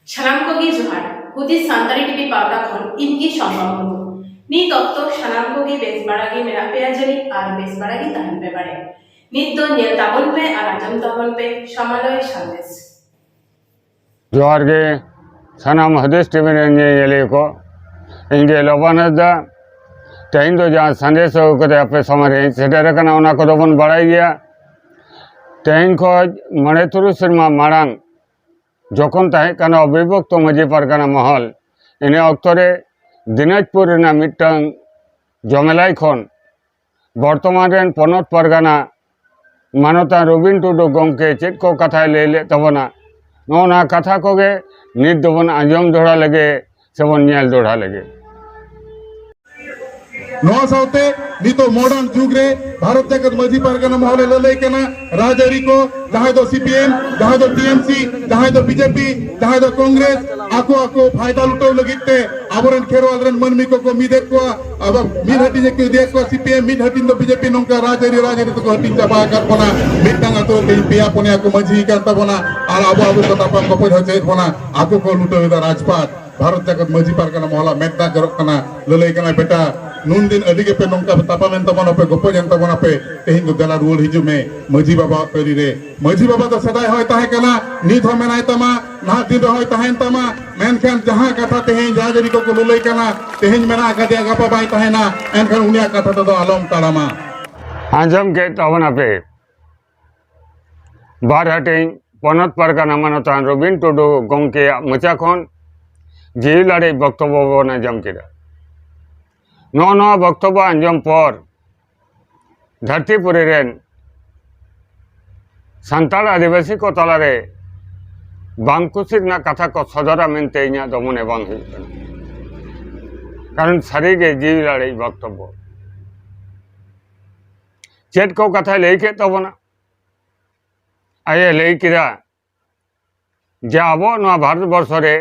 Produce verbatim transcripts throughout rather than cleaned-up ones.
ᱥᱟᱱᱟᱢ ᱠᱚᱜᱮ ᱡᱚᱦᱟᱨ᱾ ᱦᱩᱫᱤᱥ ᱥᱟᱱᱛᱟᱲᱤ ᱴᱤᱵᱷᱤ ᱯᱟᱣᱴᱟ ᱠᱷᱚᱱ ᱤᱧ ᱜᱮ ᱥᱚᱢᱵᱟ ᱢᱩᱨᱢᱩ᱾ ᱱᱤᱛ ᱚᱠᱛᱚ ᱥᱟᱱᱟᱢ ᱠᱚᱜᱮ ᱵᱮᱥ ᱵᱟᱲᱟ ᱜᱮ ᱢᱮᱱᱟᱜ ᱯᱮᱭᱟ ᱡᱟᱹᱱᱤᱡ ᱟᱨ ᱵᱮᱥ ᱵᱟᱲᱟ ᱜᱮ ᱛᱟᱦᱮᱱ ᱯᱮ ᱵᱟᱲᱮ᱾ ᱱᱤᱛ ᱫᱚ ᱧᱮᱞ ᱛᱟᱵᱚᱱ ᱯᱮ ᱟᱨ ᱟᱸᱡᱚᱢ ᱛᱟᱵᱚᱱ ᱯᱮ ᱥᱟᱢᱟᱞᱚᱭ ᱥᱟᱸᱫᱮᱥ᱾ ᱡᱚᱦᱟᱨ ᱜᱮ ᱥᱟᱱᱟᱢ ᱦᱩᱫᱤᱥ ᱴᱤᱵᱷᱤ ᱨᱮᱱ ᱧᱮᱧᱮᱞᱤᱭᱟᱹ ᱠᱚ᱾ ᱤᱧ ᱜᱮ ᱞᱚᱵᱟᱱ ᱦᱟᱸᱥᱫᱟ᱾ ᱛᱮᱦᱮᱧ ᱫᱚ ᱡᱟᱦᱟᱸ ᱥᱟᱸᱫᱮᱥ ᱟᱹᱜᱩ ᱠᱟᱛᱮ ᱟᱯᱮ ᱥᱟᱢᱟᱝ ᱨᱮᱧ ᱥᱮᱴᱮᱨ ᱟᱠᱟᱱᱟ, ᱚᱱᱟ ᱠᱚᱫᱚ ᱵᱚᱱ ᱵᱟᱲᱟᱭ ᱜᱮᱭᱟ᱾ ᱛᱮᱦᱮᱧ ᱠᱷᱚᱱ ᱢᱚᱬᱮ ᱛᱩᱨᱩᱭ ᱥᱮᱨᱢᱟ ᱢᱟᱲᱟᱝ ᱡᱚᱠᱷᱚᱱ ᱛᱟᱦᱮᱸ ᱠᱟᱱᱟ ᱚᱵᱤᱵᱷᱚᱠᱛᱚ ᱢᱟᱹᱡᱷᱤ ᱯᱟᱨᱜᱟᱱᱟ ᱢᱚᱦᱚᱞ, ᱤᱱᱟᱹ ᱚᱠᱛᱚ ᱨᱮ ᱫᱤᱱᱟᱡᱽᱯᱩᱨ ᱨᱮᱱᱟᱜ ᱢᱤᱫᱴᱟᱝ ᱡᱚᱢᱮᱞᱟᱭ ᱠᱷᱚᱱ ᱵᱚᱨᱛᱚᱢᱟᱱ ᱨᱮᱱ ᱯᱚᱱᱚᱛ ᱯᱟᱨᱜᱟᱱᱟ ᱢᱟᱱᱚᱛᱟᱱ ᱨᱚᱵᱤᱱ ᱴᱩᱰᱩ ᱜᱚᱢᱠᱮ ᱪᱮᱫ ᱠᱚ ᱠᱟᱛᱷᱟᱭ ᱞᱟᱹᱭ ᱞᱮᱫ ᱛᱟᱵᱚᱱᱟ, ᱱᱚᱜᱼᱚ ᱱᱚᱣᱟ ᱠᱟᱛᱷᱟ ᱠᱚᱜᱮ ᱱᱤᱛ ᱫᱚᱵᱚᱱ ᱟᱸᱡᱚᱢ ᱫᱚᱦᱲᱟ ᱞᱮᱜᱮ ᱥᱮᱵᱚᱱ ᱧᱮᱞ ᱫᱚᱦᱲᱟ ᱞᱮᱜᱮ᱾ ᱱᱚᱣᱟ ᱥᱟᱶᱛᱮ ᱱᱤᱛᱚᱜ ᱢᱚᱰᱟᱨᱱ ᱡᱩᱜᱽ ᱨᱮ ᱵᱷᱟᱨᱚᱛ ᱡᱟᱠᱟᱛ ᱢᱟᱹᱡᱷᱤ ᱯᱟᱨᱜᱟᱱᱟ ᱢᱚᱦᱚᱞᱮ ᱞᱟᱹᱞᱟᱹᱭ ᱠᱟᱱᱟ, ᱨᱟᱡᱽᱟᱹᱨᱤ ᱠᱚ, ᱡᱟᱦᱟᱸᱭ ᱫᱚ ᱥᱤᱯᱤᱮᱢ, ᱡᱟᱦᱟᱸᱭ ᱫᱚ ᱴᱤᱮᱢᱥᱤ, ᱡᱟᱦᱟᱸᱭ ᱫᱚ ᱵᱤᱡᱮᱯᱤ, ᱡᱟᱦᱟᱸᱭ ᱫᱚ ᱠᱚᱝᱜᱨᱮᱥ, ᱟᱠᱚ ᱟᱠᱚ ᱯᱷᱟᱭᱫᱟ ᱞᱩᱴᱟᱹᱣ ᱞᱟᱹᱜᱤᱫ ᱛᱮ ᱟᱵᱚᱨᱮᱱ ᱠᱷᱮᱨᱣᱟᱞ ᱨᱮᱱ ᱢᱟᱹᱱᱢᱤ ᱠᱚᱠᱚ ᱢᱤᱫᱮᱫ ᱠᱚᱣᱟ᱾ ᱟᱵᱚ ᱢᱤᱫ ᱦᱟᱹᱴᱤᱧ ᱠᱚ ᱤᱫᱤᱭᱮᱫ ᱠᱚᱣᱟ ᱥᱤᱯᱤᱮᱢ, ᱢᱤᱫ ᱦᱟᱹᱴᱤᱧ ᱫᱚ ᱵᱤᱡᱮᱯᱤ᱾ ᱱᱚᱝᱠᱟ ᱨᱟᱡᱽᱟᱹᱨᱤ ᱨᱟᱡᱽᱟᱹᱨᱤ ᱛᱮᱠᱚ ᱦᱟᱹᱴᱤᱧ ᱪᱟᱵᱟ ᱟᱠᱟᱫ ᱵᱚᱱᱟ᱾ ᱢᱤᱫᱴᱟᱝ ᱟᱛᱳ ᱨᱮ ᱛᱮᱦᱮᱧ ᱯᱮᱭᱟ ᱯᱩᱱᱭᱟ ᱠᱚ ᱢᱟᱹᱡᱷᱤ ᱠᱟᱱ ᱛᱟᱵᱚᱱᱟ ᱟᱨ ᱟᱵᱚ ᱟᱵᱚ ᱠᱚ ᱛᱟᱯᱟᱢ ᱠᱚᱯᱚᱡ ᱦᱚᱪᱚᱭᱮᱫ ᱵᱚᱱᱟ᱾ ᱟᱠᱚ ᱠᱚ ᱞᱩᱴᱟᱹᱣ ᱮᱫᱟ ᱨᱟᱡᱽᱯᱟᱴ᱾ ᱵᱷᱟᱨᱚᱛ ᱡᱟᱠᱟᱛ ᱢᱟᱹᱡᱷᱤ ᱯᱟᱨᱜᱟᱱᱟ ᱢᱚᱦᱚᱞᱟᱜ ᱢᱮᱫ ᱫᱟᱜ ᱡᱚᱨᱚᱜ ᱠᱟᱱᱟ᱾ ᱞᱟᱹᱞᱟᱹᱭ ᱠᱟᱱᱟᱭ, "ᱵᱮᱴᱟ, ᱱᱩᱱ ᱫᱤᱱ ᱟᱹᱰᱤ ᱜᱮᱯᱮ ᱱᱚᱝᱠᱟ ᱯᱮ ᱛᱟᱯᱟᱢᱮᱱ ᱛᱟᱵᱚᱱᱟ, ᱯᱮ ᱜᱚᱯᱚᱡᱮᱱ ᱛᱟᱵᱚᱱᱟ ᱯᱮ, ᱛᱮᱦᱮᱧ ᱫᱚ ᱫᱮᱞᱟ ᱨᱩᱣᱟᱹᱲ ᱦᱤᱡᱩᱜ ᱢᱮ ᱢᱟᱹᱡᱷᱤ ᱵᱟᱵᱟᱣᱟᱜ ᱛᱟᱹᱨᱤ ᱨᱮ᱾ ᱢᱟᱹᱡᱷᱤ ᱵᱟᱵᱟ ᱫᱚ ᱥᱮᱫᱟᱭ ᱦᱚᱸᱭ ᱛᱟᱦᱮᱸ ᱠᱟᱱᱟ, ᱱᱤᱛ ᱦᱚᱸ ᱢᱮᱱᱟᱭ ᱛᱟᱢᱟ, ᱱᱟᱦᱟᱜ ᱫᱤᱱ ᱨᱮᱦᱚᱸᱭ ᱛᱟᱦᱮᱱ ᱛᱟᱢᱟ, ᱢᱮᱱᱠᱷᱟᱱ ᱡᱟᱦᱟᱸ ᱠᱟᱛᱷᱟ ᱛᱮᱦᱮᱧ ᱨᱟᱡᱽᱟᱹᱨᱤ ᱠᱚᱠᱚ ᱞᱟᱹᱞᱟᱹᱭ ᱠᱟᱱᱟ, ᱛᱮᱦᱮᱧ ᱢᱮᱱᱟᱜ ᱟᱠᱟᱫᱮᱭᱟ, ᱜᱟᱯᱟ ᱵᱟᱭ ᱛᱟᱦᱮᱱᱟ, ᱮᱱᱠᱷᱟᱱ ᱩᱱᱤᱭᱟᱜ ᱠᱟᱛᱷᱟ ᱛᱮᱫᱚ ᱟᱞᱚᱢ ᱛᱟᱲᱟᱢᱟ᱾" ᱟᱸᱡᱚᱢ ᱠᱮᱫ ᱛᱟᱵᱚᱱᱟᱯᱮ ᱵᱟᱨ ᱦᱟᱹᱴᱤᱧ ᱯᱚᱱᱚᱛ ᱯᱟᱨᱜᱟᱱᱟ ᱢᱟᱱᱚᱛᱟᱱ ᱨᱚᱵᱤᱱ ᱴᱩᱰᱩ ᱜᱚᱢᱠᱮᱭᱟᱜ ᱢᱚᱪᱟ ᱠᱷᱚᱱ ᱡᱤᱣᱤ ᱞᱟᱲᱮᱡ ᱵᱚᱠᱛᱚᱵᱵᱚ ᱵᱚᱱ ᱟᱸᱡᱚᱢ ᱠᱮᱫᱟ᱾ ᱱᱚᱜᱼᱚ ᱱᱚᱣᱟ ᱵᱚᱠᱛᱚᱵᱵᱚ ᱟᱸᱡᱚᱢ ᱯᱚᱨ ᱫᱷᱟᱹᱨᱛᱤᱯᱩᱨᱤ ᱨᱮᱱ ᱥᱟᱱᱛᱟᱲ ᱟᱹᱫᱤᱵᱟᱹᱥᱤ ᱠᱚ ᱛᱟᱞᱟᱨᱮ ᱵᱟᱝ ᱠᱩᱥᱤ ᱨᱮᱱᱟᱜ ᱠᱟᱛᱷᱟ ᱠᱚ ᱥᱚᱫᱚᱨᱟ ᱢᱮᱱᱛᱮ ᱤᱧᱟᱹᱜ ᱫᱚ ᱢᱚᱱᱮ ᱵᱟᱝ ᱦᱩᱭᱩᱜ ᱠᱟᱱᱟ᱾ ᱠᱟᱨᱚᱱ ᱥᱟᱹᱨᱤᱜᱮ ᱡᱤᱣᱤ ᱞᱟᱲᱮᱡ ᱵᱚᱠᱛᱚᱵᱵᱚ᱾ ᱪᱮᱫ ᱠᱚ ᱠᱟᱛᱷᱟᱭ ᱞᱟᱹᱭ ᱠᱮᱫ ᱛᱟᱵᱚᱱᱟ? ᱟᱡ ᱮ ᱞᱟᱹᱭ ᱠᱮᱫᱟ ᱡᱮ ᱟᱵᱚ ᱱᱚᱣᱟ ᱵᱷᱟᱨᱚᱛ ᱵᱚᱨᱥᱚ ᱨᱮ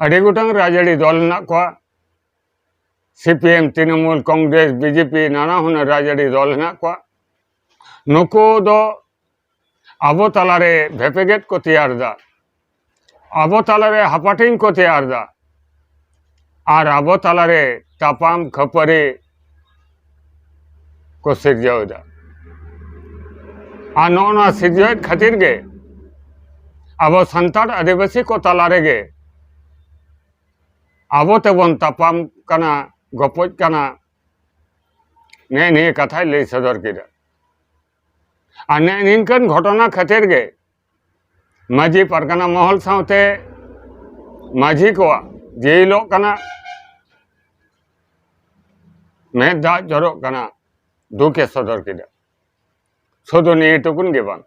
ᱟᱹᱰᱤ ᱜᱚᱴᱟᱝ ᱨᱟᱡᱽᱟᱹᱨᱤ ᱫᱚᱞ ᱦᱮᱱᱟᱜ ᱠᱚᱣᱟ᱾ ᱥᱤᱯᱤᱮᱢ, ᱛᱨᱤᱱᱚᱢᱩᱞ ᱠᱚᱝᱜᱨᱮᱥ, ᱵᱤᱡᱮᱯᱤ, ᱱᱟᱱᱟ ᱦᱩᱱᱟᱹᱨ ᱨᱟᱡᱽᱟᱹᱨᱤ ᱫᱚᱞ ᱦᱮᱱᱟᱜ ᱠᱚᱣᱟ᱾ ᱱᱩᱠᱩ ᱫᱚ ᱟᱵᱚ ᱛᱟᱞᱟᱨᱮ ᱵᱷᱮᱯᱮᱜᱮᱫ ᱠᱚ ᱛᱮᱭᱟᱨ ᱮᱫᱟ᱾ ᱟᱵᱚ ᱛᱟᱞᱟᱨᱮ ᱦᱟᱯᱟᱴᱤᱧ ᱠᱚ ᱛᱮᱭᱟᱨ ᱮᱫᱟ ᱟᱨ ᱟᱵᱚ ᱛᱟᱞᱟᱨᱮ ᱛᱟᱯᱟᱢ ᱠᱷᱟᱹᱯᱟᱹᱨᱤ ᱠᱚ ᱥᱤᱨᱡᱟᱹᱣ ᱮᱫᱟ᱾ ᱟᱨ ᱱᱚᱜᱼᱚ ᱱᱚᱣᱟ ᱥᱤᱨᱡᱟᱹᱣᱮᱫ ᱠᱷᱟᱹᱛᱤᱨ ᱜᱮ ᱟᱵᱚ ᱥᱟᱱᱛᱟᱲ ᱟᱹᱫᱤᱵᱟᱹᱥᱤ ᱠᱚ ᱛᱟᱞᱟ ᱨᱮᱜᱮ ᱟᱵᱚ ᱛᱮᱵᱚᱱ ᱛᱟᱯᱟᱢ ᱠᱟᱱᱟ, ᱜᱚᱯᱚᱡ ᱠᱟᱱᱟ᱾ ᱱᱮᱜᱼᱮ ᱱᱤᱭᱟᱹ ᱠᱟᱛᱷᱟᱭ ᱞᱟᱹᱭ ᱥᱚᱫᱚᱨ ᱠᱮᱫᱟ᱾ ᱟᱨ ᱱᱮᱜᱼᱮ ᱱᱤᱝᱠᱟᱹᱱ ᱜᱷᱚᱴᱚᱱᱟ ᱠᱷᱟᱹᱛᱤᱨ ᱜᱮ ᱢᱟᱹᱡᱷᱤ ᱯᱟᱨᱜᱟᱱᱟ ᱢᱚᱦᱚᱞ ᱥᱟᱶᱛᱮ ᱢᱟᱹᱡᱷᱤ ᱠᱚᱣᱟᱜ ᱡᱤᱞᱚᱜ ᱠᱟᱱᱟ, ᱢᱮᱫ ᱫᱟᱜ ᱡᱚᱨᱚᱜ ᱠᱟᱱᱟ, ᱫᱩᱠᱮ ᱥᱚᱫᱚᱨ ᱠᱮᱫᱟ᱾ ᱥᱩᱫᱷᱩ ᱱᱤᱭᱟᱹ ᱴᱩᱠᱩᱱ ᱜᱮ ᱵᱟᱝ,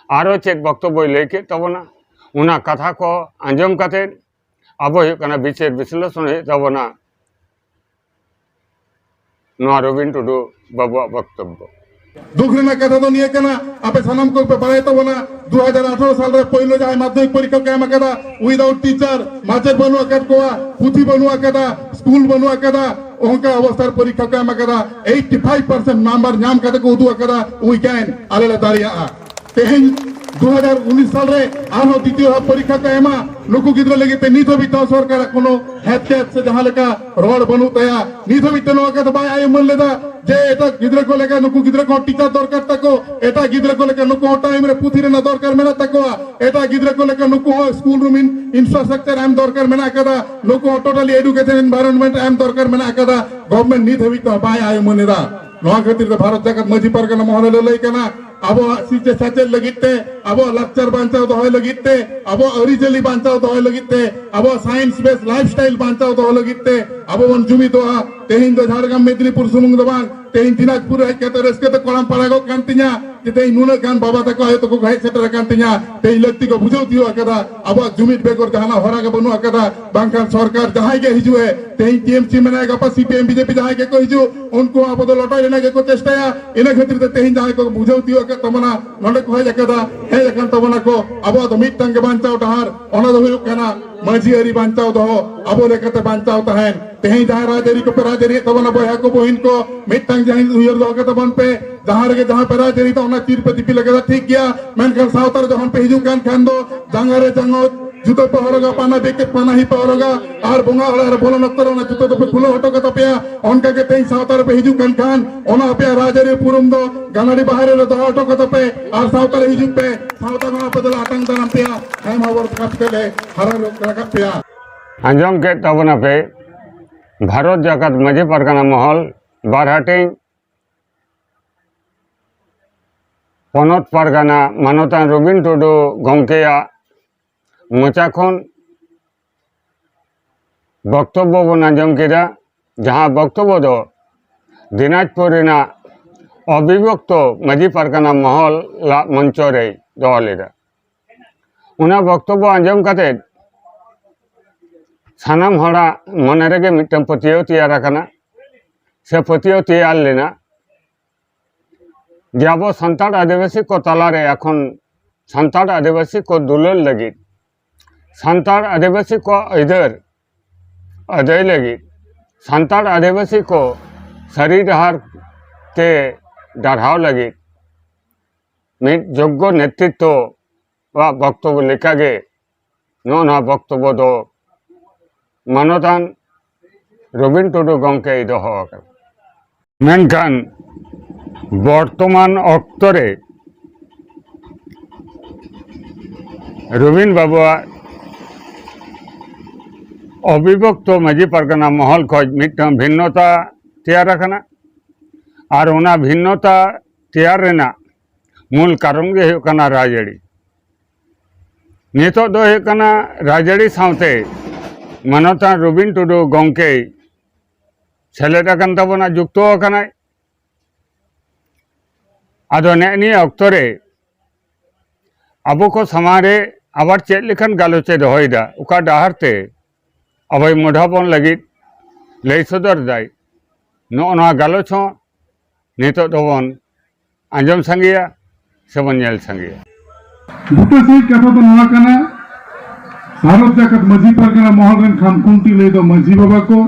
ᱟᱨᱚ ᱪᱮᱫ ᱵᱚᱠᱛᱚᱵᱵᱚᱭ ᱞᱟᱹᱭ ᱠᱮᱫ ᱛᱟᱵᱚᱱᱟ, ᱚᱱᱟ ᱠᱟᱛᱷᱟ ᱠᱚ ᱟᱸᱡᱚᱢ ᱠᱟᱛᱮ ᱟᱵᱚ ᱦᱩᱭᱩᱜ ᱠᱟᱱᱟ ᱵᱤᱪᱟᱹᱨ ᱵᱤᱥᱞᱮᱥᱚᱱ ᱦᱩᱭᱩᱜ ᱛᱟᱵᱚᱱᱟ᱾ ᱱᱚᱣᱟ ᱨᱚᱵᱤᱱ ᱴᱩᱰᱩ ᱵᱟᱵᱩᱣᱟᱜ ᱵᱚᱠᱛᱚᱵᱵᱚ᱾ ᱫᱩᱠ ᱨᱮᱱᱟᱜ ᱠᱟᱛᱷᱟ ᱫᱚ ᱱᱤᱭᱟᱹ ᱠᱟᱱᱟ, ᱟᱯᱮ ᱥᱟᱱᱟᱢ ᱠᱚᱯᱮ ᱵᱟᱲᱟᱭ ᱛᱟᱵᱚᱱᱟ, ᱫᱩ ᱦᱟᱡᱟᱨ ᱟᱴᱷᱟᱨᱚ ᱥᱟᱞ ᱨᱮ ᱯᱳᱭᱞᱳ ᱡᱟᱦᱟᱸᱭ ᱢᱟᱫᱽᱫᱷᱚᱢᱤᱠ ᱯᱚᱨᱤᱠᱠᱷᱟ ᱠᱚ ᱮᱢ ᱟᱠᱟᱫᱟ, without teacher, ᱢᱟᱪᱮᱫ ᱵᱟᱹᱱᱩᱜ ᱟᱠᱟᱫ ᱠᱚᱣᱟ, ᱯᱩᱛᱷᱤ ᱵᱟᱹᱱᱩᱜ ᱟᱠᱟᱫᱟ, ᱥᱠᱩᱞ ᱵᱟᱹᱱᱩᱜ ᱟᱠᱟᱫᱟ, ᱚᱱᱠᱟ ᱚᱵᱚᱥᱛᱷᱟ ᱨᱮ ᱯᱚᱨᱤᱠᱠᱷᱟ ᱠᱚ ᱮᱢ ᱟᱠᱟᱫᱟ᱾ ᱮᱭᱤᱴᱤ ᱯᱷᱟᱭᱤᱵᱷ ᱯᱟᱨᱥᱮᱱᱴ ᱱᱟᱢᱵᱟᱨ ᱧᱟᱢ ᱠᱟᱛᱮ ᱠᱚ ᱩᱫᱩᱜ ᱟᱠᱟᱫᱟ, we can, ᱟᱞᱮ ᱞᱮ ᱫᱟᱲᱮᱭᱟᱜᱼᱟ᱾ ᱛᱮᱦᱮᱧ ᱫᱩ ᱦᱟᱡᱟᱨ ᱩᱱᱤᱥ ᱥᱟᱞ ᱨᱮ ᱟᱨᱦᱚᱸ ᱫᱤᱛᱤᱭᱚ ᱫᱷᱟᱯ ᱯᱚᱨᱤᱠᱠᱷᱟ ᱠᱚ ᱮᱢᱟ, ᱱᱩᱠᱩ ᱜᱤᱫᱽᱨᱟᱹ ᱞᱟᱹᱜᱤᱫ ᱛᱮ ᱱᱤᱛ ᱦᱟᱹᱵᱤᱡ ᱛᱮᱦᱚᱸ ᱥᱚᱨᱠᱟᱨᱟᱜ ᱠᱳᱱᱳ ᱦᱮᱫ ᱪᱮᱫ ᱥᱮ ᱡᱟᱦᱟᱸ ᱞᱮᱠᱟ ᱨᱚᱲ ᱵᱟᱹᱱᱩᱜ ᱛᱟᱭᱟ᱾ ᱱᱤᱛ ᱦᱟᱹᱵᱤᱡ ᱛᱮ ᱱᱚᱣᱟ ᱠᱟᱛᱷᱟ ᱵᱟᱭ ᱟᱭ ᱩᱢᱟᱹᱱ ᱞᱮᱫᱟ ᱡᱮ ᱮᱴᱟᱜ ᱜᱤᱫᱽᱨᱟᱹ ᱠᱚ ᱞᱮᱠᱟ ᱱᱩᱠᱩ ᱜᱤᱫᱽᱨᱟᱹ ᱠᱚᱦᱚᱸ ᱴᱤᱪᱟᱨ ᱫᱚᱨᱠᱟᱨ ᱛᱟᱠᱚ, ᱮᱴᱟᱜ ᱜᱤᱫᱽᱨᱟᱹ ᱠᱚ ᱞᱮᱠᱟ ᱱᱩᱠᱩ ᱦᱚᱸ ᱴᱟᱭᱤᱢ ᱨᱮ ᱯᱩᱛᱷᱤ ᱨᱮᱱᱟᱜ ᱫᱚᱨᱠᱟᱨ ᱢᱮᱱᱟᱜ ᱛᱟᱠᱚᱣᱟ, ᱮᱴᱟᱜ ᱜᱤᱫᱽᱨᱟᱹ ᱠᱚ ᱞᱮᱠᱟ ᱱᱩᱠᱩ ᱦᱚᱸ ᱥᱠᱩᱞ ᱨᱩᱢ ᱤᱱ-, ᱤᱱᱯᱷᱨᱟᱥᱴᱨᱟᱠᱪᱟᱨ ᱮᱢ ᱫᱚᱨᱠᱟᱨ ᱢᱮᱱᱟᱜ ᱟᱠᱟᱫᱟ, ᱱᱩᱠᱩ ᱦᱚᱸ ᱴᱳᱴᱟᱞᱤ ᱮᱰᱩᱠᱮᱥᱚᱱ ᱮᱱᱵᱷᱟᱭᱨᱚᱱᱢᱮᱱᱴ ᱮᱢ ᱫᱚᱨᱠᱟᱨ ᱢᱮᱱᱟᱜ ᱟᱠᱟᱫᱟ᱾ ᱜᱚᱵᱷᱚᱨᱱᱢᱮᱱᱴ ᱱᱤᱛ ᱦᱟᱹᱵᱤᱡ ᱛᱮᱦᱚᱸ ᱵᱟᱭ ᱟᱭ ᱩᱢᱟᱹᱱ ᱮᱫᱟ᱾ ᱱᱚᱣᱟ ᱠᱷᱟᱹᱛᱤᱨ ᱛᱮ ᱵᱷᱟᱨᱚᱛ ᱡᱟᱠᱟᱛ ᱢᱟᱹᱡᱷᱤ ᱯᱟᱨᱜᱟᱱᱟ ᱢᱚᱦᱚᱞ ᱞᱟᱹᱞᱟᱹᱭ ᱠᱟᱱᱟ, ᱟᱵᱚᱣᱟᱜ ᱥᱤᱥᱪᱟᱹ ᱥᱮᱪᱮᱫ ᱞᱟᱹᱜᱤᱫ ᱛᱮ, ᱟᱵᱚᱣᱟᱜ ᱞᱟᱠᱪᱟᱨ ᱵᱟᱧᱪᱟᱣ ᱫᱚᱦᱚᱭ ᱞᱟᱹᱜᱤᱫ ᱛᱮ, ᱟᱵᱚᱣᱟᱜ ᱟᱹᱨᱤᱪᱟᱹᱞᱤ ᱵᱟᱧᱪᱟᱣ ᱫᱚᱦᱚᱭ ᱞᱟᱹᱜᱤᱫ ᱛᱮ, ᱟᱵᱚᱣᱟᱜ ᱥᱟᱭᱮᱱᱥ ᱵᱮᱥ ᱞᱟᱭᱤᱯᱷ ᱥᱴᱟᱭᱤᱞ ᱵᱟᱧᱪᱟᱣ ᱫᱚᱦᱚ ᱞᱟᱹᱜᱤᱫ ᱛᱮ ᱟᱵᱚ ᱵᱚᱱ ᱡᱩᱢᱤᱫᱚᱜᱼᱟ᱾ ᱛᱮᱦᱮᱧ ᱫᱚ ᱡᱷᱟᱲᱜᱨᱟᱢ ᱢᱮᱫᱽᱱᱤᱯᱩᱨ ᱥᱩᱢᱩᱝ ᱫᱚ ᱵᱟᱝ, ᱛᱮᱦᱮᱧ ᱫᱤᱱᱟᱡᱽᱯᱩᱨ ᱦᱮᱡ ᱠᱟᱛᱮ ᱨᱟᱹᱥᱠᱟᱹ ᱛᱮ ᱠᱚᱲᱟᱢ ᱯᱟᱲᱟᱜᱚᱜ ᱠᱟᱱ ᱛᱤᱧᱟ ᱡᱮ ᱛᱮᱦᱮᱧ ᱱᱩᱱᱟᱹᱜ ᱜᱟᱱ ᱵᱟᱵᱟ ᱛᱟᱠᱚ ᱟᱭᱳ ᱛᱟᱠᱚ ᱠᱚ ᱦᱮᱡ ᱥᱮᱴᱮᱨ ᱟᱠᱟᱱ ᱛᱤᱧᱟ᱾ ᱛᱮᱦᱮᱧ ᱞᱟᱹᱠᱛᱤ ᱠᱚ ᱵᱩᱡᱷᱟᱹᱣ ᱛᱤᱭᱳᱜ ᱟᱠᱟᱫᱟ᱾ ᱟᱵᱚᱣᱟᱜ ᱡᱩᱢᱤᱫ ᱵᱮᱜᱚᱨ ᱡᱟᱦᱟᱱᱟᱜ ᱦᱚᱨᱟ ᱜᱮ ᱵᱟᱹᱱᱩᱜ ᱟᱠᱟᱫᱟ᱾ ᱵᱟᱝᱠᱷᱟᱱ ᱥᱚᱨᱠᱟᱨ ᱡᱟᱦᱟᱸᱭ ᱜᱮ ᱦᱤᱡᱩᱜ ᱮ, ᱛᱮᱦᱮᱧ ᱴᱤ ᱮᱢ ᱥᱤ ᱢᱮᱱᱟᱭᱟ, ᱜᱟᱯᱟ C P M B J P ᱡᱟᱦᱟᱸᱭ ᱜᱮᱠᱚ ᱦᱤᱡᱩᱜ, ᱩᱱᱠᱩ ᱦᱚᱸ ᱟᱵᱚ ᱫᱚ ᱞᱚᱴᱚᱭ ᱨᱮᱱᱟᱜ ᱜᱮᱠᱚ ᱪᱮᱥᱴᱟᱭᱟ᱾ ᱤᱱᱟᱹ ᱠᱷᱟᱹᱛᱤᱨ ᱛᱮ ᱛᱮᱦᱮᱧ ᱡᱟᱦᱟᱸᱭ ᱠᱚ ᱵᱩᱡᱷᱟᱹᱣ ᱛᱤᱭᱳᱜ ᱟᱠᱟᱫ ᱛᱟᱵᱚᱱᱟ, ᱱᱚᱰᱮ ᱠᱚ ᱦᱮᱡ ᱟᱠᱟᱫᱟ, ᱦᱮᱡ ᱟᱠᱟᱱ ᱛᱟᱵᱚᱱᱟ ᱠᱚ, ᱟᱵᱚᱣᱟᱜ ᱫᱚ ᱢᱤᱫᱴᱟᱝ ᱜᱮ ᱵᱟᱧᱪᱟᱣ ᱰᱟᱦᱟᱨ, ᱚᱱᱟ ᱫᱚ ᱦᱩᱭᱩᱜ ᱠᱟᱱᱟ ᱢᱟᱹᱡᱷᱤ ᱟᱹᱨᱤ ᱵᱟᱧᱪᱟᱣ ᱫᱚᱦᱚ, ᱟᱵᱚ ᱞᱮᱠᱟᱛᱮ ᱵᱟᱧᱪᱟᱣ ᱛᱟᱦᱮᱱ᱾ ᱛᱮᱦᱮᱧ ᱡᱟᱦᱟᱸᱭ ᱨᱟᱡᱽ ᱟᱹᱨᱤ ᱠᱚᱯᱮ ᱨᱟᱡᱽ ᱟᱹᱨᱤᱭᱮᱫ ᱛᱟᱵᱚᱱᱟ ᱵᱚᱭᱦᱟ ᱠᱚ ᱵᱚᱦᱤᱱ ᱠᱚ, ᱢᱤᱫᱴᱟᱝ ᱡᱟᱦᱟᱸ ᱩᱭᱦᱟᱹᱨ ᱫᱚᱦᱚ ᱠᱟᱛᱟ ᱵᱚᱱ ᱯᱮ, ᱡᱟᱦᱟᱸ ᱨᱮᱜᱮ ᱡᱟᱦᱟᱸ ᱯᱮ ᱨᱟᱡᱽ ᱟᱹᱨᱤ ᱫᱚ ᱚᱱᱟ ᱪᱤᱨ ᱯᱮ ᱫᱤᱯᱤᱞ ᱟᱠᱟᱫᱟ, ᱴᱷᱤᱠ ᱜᱮᱭᱟ, ᱢᱮᱱᱠᱷᱟᱱ ᱥᱟᱶᱛᱟ ᱨᱮ ᱡᱚᱠᱷᱚᱱ ᱯᱮ ᱦᱤᱡᱩᱜ ᱠᱟᱱ ᱠᱷᱟᱱ ᱫᱚ ᱡᱟᱸᱜᱟ ᱨᱮ ᱡᱟᱸᱜᱟ, ᱡᱩᱛᱟᱹ ᱯᱮ ᱦᱚᱨᱚᱜᱟ, ᱯᱟᱱᱟ ᱵᱮᱠᱮᱫ ᱯᱟᱱᱟᱦᱤ ᱯᱮ ᱦᱚᱨᱚᱜᱟ, ᱟᱨ ᱵᱚᱸᱜᱟ ᱚᱲᱟᱜ ᱨᱮ ᱵᱚᱞᱚᱱ ᱚᱠᱛᱚ ᱨᱮ ᱚᱱᱟ ᱡᱩᱛᱟᱹ ᱫᱚᱯᱮ ᱠᱷᱩᱞᱟᱹᱣ ᱦᱚᱴᱚ ᱠᱟᱛᱟ ᱯᱮᱭᱟ᱾ ᱚᱱᱠᱟ ᱜᱮ ᱛᱮᱦᱮᱧ ᱥᱟᱶᱛᱟ ᱨᱮᱯᱮ ᱦᱤᱡᱩᱜ ᱠᱟᱱ ᱠᱷᱟᱱ ᱚᱱᱟ ᱟᱯᱮᱭᱟᱜ ᱨᱟᱡᱽ ᱟᱹᱨᱤ ᱩᱯᱨᱩᱢ ᱫᱚ ᱜᱟᱱᱟᱰᱤ ᱵᱟᱦᱨᱮ ᱨᱮ ᱫᱚᱦᱚ ᱦᱚᱴᱚ ᱠᱟᱛᱟ ᱯᱮ ᱟᱨ ᱥᱟᱶᱛᱟ ᱨᱮ ᱦᱤᱡᱩᱜ ᱯᱮ᱾ ᱥᱟᱶᱛᱟ ᱦᱚᱸ ᱟᱯᱮ ᱫᱚᱞᱮ ᱟᱛᱟᱝ ᱫᱟᱨᱟᱢ ᱯᱮᱭᱟ, ᱦᱮᱢ ᱦᱚᱵᱚᱨ ᱠᱟᱛᱮ ᱞᱮ ᱦᱟᱨᱟ ᱨᱟᱠᱟᱵ ᱯᱮᱭᱟ᱾ ᱟᱸᱡᱚᱢ ᱠᱮᱫ ᱛᱟᱵᱚᱱᱟᱯᱮ ᱵᱷᱟᱨᱚᱛ ᱡᱟᱠᱟᱛ ᱢᱟᱹᱡᱷᱤ ᱯᱟᱨᱜᱟᱱᱟ ᱢᱚᱦᱚᱞ ᱵᱟᱨ ᱦᱟᱹᱴᱤᱧ ᱯᱚᱱᱚᱛ ᱯᱟᱨᱜᱟᱱᱟ ᱢᱟᱱᱚᱛᱟᱱ ᱨᱚᱵᱤᱱ ᱴᱩᱰᱩ ᱜᱚᱢᱠᱮᱭᱟᱜ ᱢᱚᱪᱟ ᱠᱷᱚᱱ ᱵᱚᱠᱛᱚᱵᱵᱚ ᱵᱚᱱ ᱟᱸᱡᱚᱢ ᱠᱮᱫᱟ, ᱡᱟᱦᱟᱸ ᱵᱚᱠᱛᱚᱵᱵᱚ ᱫᱚ ᱫᱤᱱᱟᱡᱽᱯᱩᱨ ᱨᱮᱱᱟᱜ ᱚᱵᱤᱵᱷᱚᱠᱛᱚ ᱢᱟᱹᱡᱷᱤ ᱯᱟᱨᱜᱟᱱᱟ ᱢᱚᱦᱚᱞᱟᱜ ᱢᱚᱧᱪᱚ ᱨᱮᱭ ᱫᱚᱦᱚ ᱞᱮᱫᱟ᱾ ᱚᱱᱟ ᱵᱚᱠᱛᱚᱵᱵᱚ ᱟᱸᱡᱚᱢ ᱠᱟᱛᱮ ᱥᱟᱱᱟᱢ ᱦᱚᱲᱟᱜ ᱢᱚᱱᱮ ᱨᱮᱜᱮ ᱢᱤᱫᱴᱟᱝ ᱯᱟᱹᱛᱭᱟᱹᱣ ᱛᱮᱭᱟᱨ ᱟᱠᱟᱱᱟ, ᱥᱮ ᱯᱟᱹᱛᱭᱟᱹᱣ ᱛᱮᱭᱟᱨ ᱞᱮᱱᱟ ᱡᱮ ᱟᱵᱚ ᱥᱟᱱᱛᱟᱲ ᱟᱹᱫᱤᱵᱟᱹᱥᱤ ᱠᱚ ᱛᱟᱞᱟᱨᱮ ᱮᱠᱷᱚᱱ ᱥᱟᱱᱛᱟᱲ ᱟᱹᱫᱤᱵᱟᱹᱥᱤ ᱠᱚ ᱫᱩᱞᱟᱹᱲ ᱞᱟᱹᱜᱤᱫ, ᱥᱟᱱᱛᱟᱲ ᱟᱹᱫᱤᱵᱟᱹᱥᱤ ᱠᱚ ᱟᱹᱭᱫᱟᱹᱨ ᱟᱹᱫᱟᱹᱭ ᱞᱟᱹᱜᱤᱫ, ᱥᱟᱱᱛᱟᱲ ᱟᱹᱫᱤᱵᱟᱹᱥᱤ ᱠᱚ ᱥᱟᱹᱨᱤ ᱰᱟᱦᱟᱨ ᱛᱮ ᱰᱟᱨᱦᱟᱣ ᱞᱟᱹᱜᱤᱫ ᱢᱤᱫ ᱡᱳᱜᱽᱜᱚ ᱱᱮᱛᱨᱤᱛᱵᱚ ᱟᱜ ᱵᱚᱠᱛᱚᱵᱵᱚ ᱞᱮᱠᱟᱜᱮ ᱱᱚᱜᱼᱚ ᱱᱚᱣᱟ ᱵᱚᱠᱛᱚᱵᱵᱚ ᱫᱚ ᱢᱟᱱᱚᱛᱟᱱ ᱨᱚᱵᱤᱱ ᱴᱩᱰᱩ ᱜᱚᱢᱠᱮᱭ ᱫᱚᱦᱚ ᱟᱠᱟᱫᱟ᱾ ᱢᱮᱱᱠᱷᱟᱱ ᱵᱚᱨᱛᱚᱢᱟᱱ ᱚᱠᱛᱚ ᱨᱮ ᱨᱚᱵᱤᱱ ᱵᱟᱵᱩᱣᱟᱜ ᱚᱵᱤᱵᱷᱚᱠᱛᱚ ᱢᱟᱹᱡᱷᱤ ᱯᱟᱨᱜᱟᱱᱟ ᱢᱚᱦᱚᱞ ᱠᱷᱚᱱ ᱢᱤᱫᱴᱟᱝ ᱵᱷᱤᱱᱱᱚᱛᱟ ᱛᱮᱭᱟᱨ ᱟᱠᱟᱱᱟ᱾ ᱟᱨ ᱚᱱᱟ ᱵᱷᱤᱱᱱᱚᱛᱟ ᱛᱮᱭᱟᱨ ᱨᱮᱱᱟᱜ ᱢᱩᱞ ᱠᱟᱨᱚᱱ ᱜᱮ ᱦᱩᱭᱩᱜ ᱠᱟᱱᱟ ᱨᱟᱡᱽᱟᱹᱨᱤ᱾ ᱱᱤᱛᱚᱜ ᱫᱚ ᱦᱩᱭᱩᱜ ᱠᱟᱱᱟ ᱨᱟᱡᱽᱟᱹᱨᱤ ᱥᱟᱶᱛᱮ ᱢᱟᱱᱚᱛᱟᱱ ᱨᱚᱵᱤᱱ ᱴᱩᱰᱩ ᱜᱚᱢᱠᱮᱭ ᱥᱮᱞᱮᱫ ᱟᱠᱟᱱ ᱛᱟᱵᱚᱱᱟ, ᱡᱩᱠᱛᱚ ᱟᱠᱟᱱᱟᱭ᱾ ᱟᱫᱚ ᱱᱮᱜᱼᱮ ᱱᱤᱭᱟᱹ ᱚᱠᱛᱚ ᱨᱮ ᱟᱵᱚ ᱠᱚ ᱥᱟᱢᱟᱝ ᱨᱮ ᱟᱵᱟᱨ ᱪᱮᱫ ᱞᱮᱠᱟᱱ ᱜᱟᱞᱚᱪ ᱮ ᱫᱚᱦᱚᱭᱮᱫᱟ, ᱚᱠᱟ ᱰᱟᱦᱟᱨ ᱛᱮ ᱟᱵᱚᱭ ᱢᱚᱰᱷᱟ ᱵᱚᱱ ᱞᱟᱹᱜᱤᱫ ᱞᱟᱹᱭ ᱥᱚᱫᱚᱨ ᱫᱟᱭ, ᱱᱚᱜᱼᱚ ᱱᱚᱣᱟ ᱜᱟᱞᱚᱪ ᱦᱚᱸ ᱱᱤᱛᱚᱜ ᱫᱚᱵᱚᱱ ᱟᱸᱡᱚᱢ ᱥᱟᱸᱜᱮᱭᱟ ᱥᱮᱵᱚᱱ ᱧᱮᱞ ᱥᱟᱸᱜᱮᱭᱟ᱾ ᱵᱩᱴᱟᱹ ᱥᱟᱹᱦᱤᱡ ᱠᱟᱛᱷᱟ ᱫᱚ ᱱᱚᱣᱟ ᱠᱟᱱᱟ, ᱵᱷᱟᱨᱚᱛ ᱡᱟᱠᱟᱛ ᱢᱟᱹᱡᱷᱤ ᱯᱟᱨᱜᱟᱱᱟ ᱢᱚᱦᱚᱞ ᱨᱮᱱ ᱠᱷᱟᱢᱠᱷᱩᱱᱴᱤ ᱞᱟᱹᱭ ᱫᱚ ᱢᱟᱹᱡᱷᱤ ᱵᱟᱵᱟ ᱠᱚ,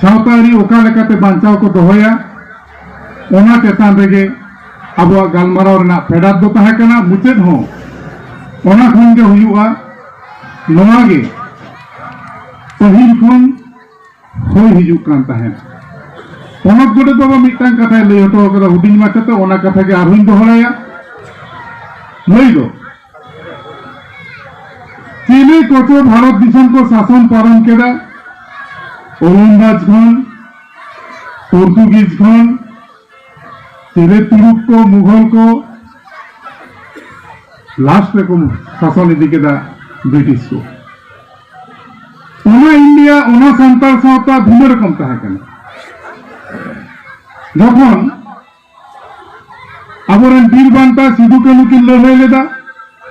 ᱥᱟᱶᱛᱟ ᱟᱹᱨᱤ ᱚᱠᱟ ᱞᱮᱠᱟᱛᱮ ᱵᱟᱧᱪᱟᱣ ᱠᱚ ᱫᱚᱦᱚᱭᱟ, ᱚᱱᱟ ᱪᱮᱛᱟᱱ ᱨᱮᱜᱮ ᱟᱵᱚᱣᱟᱜ ᱜᱟᱞᱢᱟᱨᱟᱣ ᱨᱮᱱᱟᱜ ᱯᱷᱮᱰᱟᱛ ᱫᱚ ᱛᱟᱦᱮᱸ ᱠᱟᱱᱟ᱾ ᱢᱩᱪᱟᱹᱫ ᱦᱚᱸ ᱚᱱᱟ ᱠᱷᱚᱱ ᱜᱮ ᱦᱩᱭᱩᱜᱼᱟ᱾ ᱱᱚᱣᱟ ᱜᱮ ᱯᱟᱹᱦᱤᱞ ᱠᱷᱚᱱ ᱦᱩᱭ ᱦᱤᱡᱩᱜ ᱠᱟᱱ ᱛᱟᱦᱮᱸᱫ᱾ ᱯᱚᱱᱚᱛ ᱜᱚᱰᱮᱛ ᱵᱟᱵᱟ ᱢᱤᱫᱴᱟᱝ ᱠᱟᱛᱷᱟᱭ ᱞᱟᱹᱭ ᱦᱚᱴᱚ ᱠᱟᱫᱟ ᱦᱩᱰᱤᱧ ᱢᱟᱪᱷᱟᱛᱮ, ᱚᱱᱟ ᱠᱟᱛᱷᱟ ᱜᱮ ᱟᱨᱦᱚᱸᱧ ᱫᱚᱦᱚᱲᱟᱭᱟ᱾ ᱞᱟᱹᱭ ᱫᱚ, ᱪᱤᱞᱤ ᱠᱚᱪᱚ ᱵᱷᱟᱨᱚᱛ ᱫᱤᱥᱚᱢ ᱠᱚ ᱥᱟᱥᱚᱱ ᱯᱟᱨᱚᱢ ᱠᱮᱫᱟ, ᱳᱞᱚᱱᱫᱟᱡᱽ ᱠᱷᱚᱱ, ᱯᱚᱨᱛᱩᱜᱤᱡᱽ ᱠᱷᱚᱱ, ᱪᱤᱞᱤ ᱛᱩᱲᱩᱠ ᱠᱚ, ᱢᱩᱜᱷᱚᱞ ᱠᱚ, ᱞᱟᱥᱴ ᱨᱮᱠᱚ ᱥᱟᱥᱚᱱ ᱤᱫᱤ ᱠᱮᱫᱟ ᱵᱨᱤᱴᱤᱥ ᱠᱚ᱾ ᱚᱱᱟ ᱤᱱᱰᱤᱭᱟ, ᱚᱱᱟ ᱥᱟᱱᱛᱟᱲ ᱥᱟᱶᱛᱟ ᱵᱷᱤᱱᱟᱹ ᱨᱚᱠᱚᱢ ᱛᱟᱦᱮᱸ ᱠᱟᱱᱟ᱾ ᱡᱚᱠᱷᱚᱱ ᱟᱵᱚᱨᱮᱱ ᱵᱤᱨ ᱵᱟᱱᱴᱟ ᱥᱤᱫᱩ ᱠᱟᱹᱱᱦᱩ ᱠᱤᱱ ᱞᱟᱹᱲᱦᱟᱹᱭ ᱞᱮᱫᱟ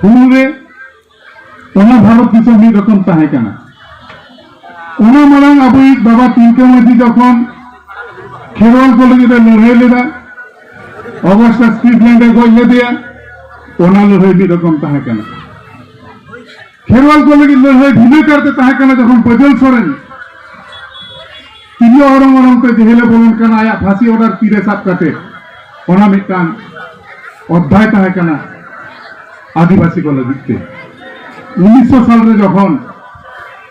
ᱦᱩᱞ ᱨᱮ, ᱚᱱᱟ ᱵᱷᱟᱨᱚᱛ ᱫᱤᱥᱚᱢ ᱢᱤᱫ ᱨᱚᱠᱚᱢ ᱛᱟᱦᱮᱸ ᱠᱟᱱᱟ᱾ ᱚᱱᱟ ᱢᱟᱲᱟᱝ ᱟᱵᱚᱭᱤᱡ ᱵᱟᱵᱟ ᱛᱤᱞᱠᱟᱹ ᱢᱟᱹᱡᱷᱤ ᱡᱚᱠᱷᱚᱱ ᱠᱷᱮᱨᱣᱟᱞ ᱠᱚ ᱞᱟᱹᱜᱤᱫ ᱮ ᱞᱟᱹᱲᱦᱟᱹᱭ ᱞᱮᱫᱟ, ᱚᱜᱚᱥᱴᱟ ᱥᱴᱨᱤᱴᱞᱮᱱᱰ ᱮ ᱜᱚᱡ ᱞᱮᱫᱮᱭᱟ, ᱚᱱᱟ ᱞᱟᱹᱲᱦᱟᱹᱭ ᱢᱤᱫ ᱨᱚᱠᱚᱢ ᱛᱟᱦᱮᱸ ᱠᱟᱱᱟ᱾ ᱠᱷᱮᱨᱣᱟᱞ ᱠᱚ ᱞᱟᱹᱜᱤᱫ ᱞᱟᱹᱲᱦᱟᱹᱭ ᱵᱷᱤᱱᱟᱹ ᱠᱟᱨᱛᱮ ᱛᱟᱦᱮᱸ ᱠᱟᱱᱟ ᱡᱚᱠᱷᱚᱱ ᱵᱟᱹᱡᱟᱹᱞ ᱥᱚᱨᱮᱱ ᱛᱤᱨᱭᱳ ᱚᱨᱚᱝ ᱚᱨᱚᱝ ᱛᱮ ᱡᱮᱦᱮᱞᱮ ᱵᱚᱞᱚᱱ ᱠᱟᱱᱟ, ᱟᱭᱟᱜ ᱯᱷᱟᱸᱥᱤ ᱚᱰᱟᱨ ᱛᱤᱨᱮ ᱥᱟᱵ ᱠᱟᱛᱮ, ᱚᱱᱟ ᱢᱤᱫᱴᱟᱝ ᱚᱫᱷᱭᱟᱭ ᱛᱟᱦᱮᱸ ᱠᱟᱱᱟ ᱟᱹᱫᱤᱵᱟᱹᱥᱤ ᱠᱚ ᱞᱟᱹᱜᱤᱫ ᱛᱮ᱾ ᱩᱱᱤᱥᱥᱚ ᱥᱟᱞ ᱨᱮ ᱡᱚᱠᱷᱚᱱ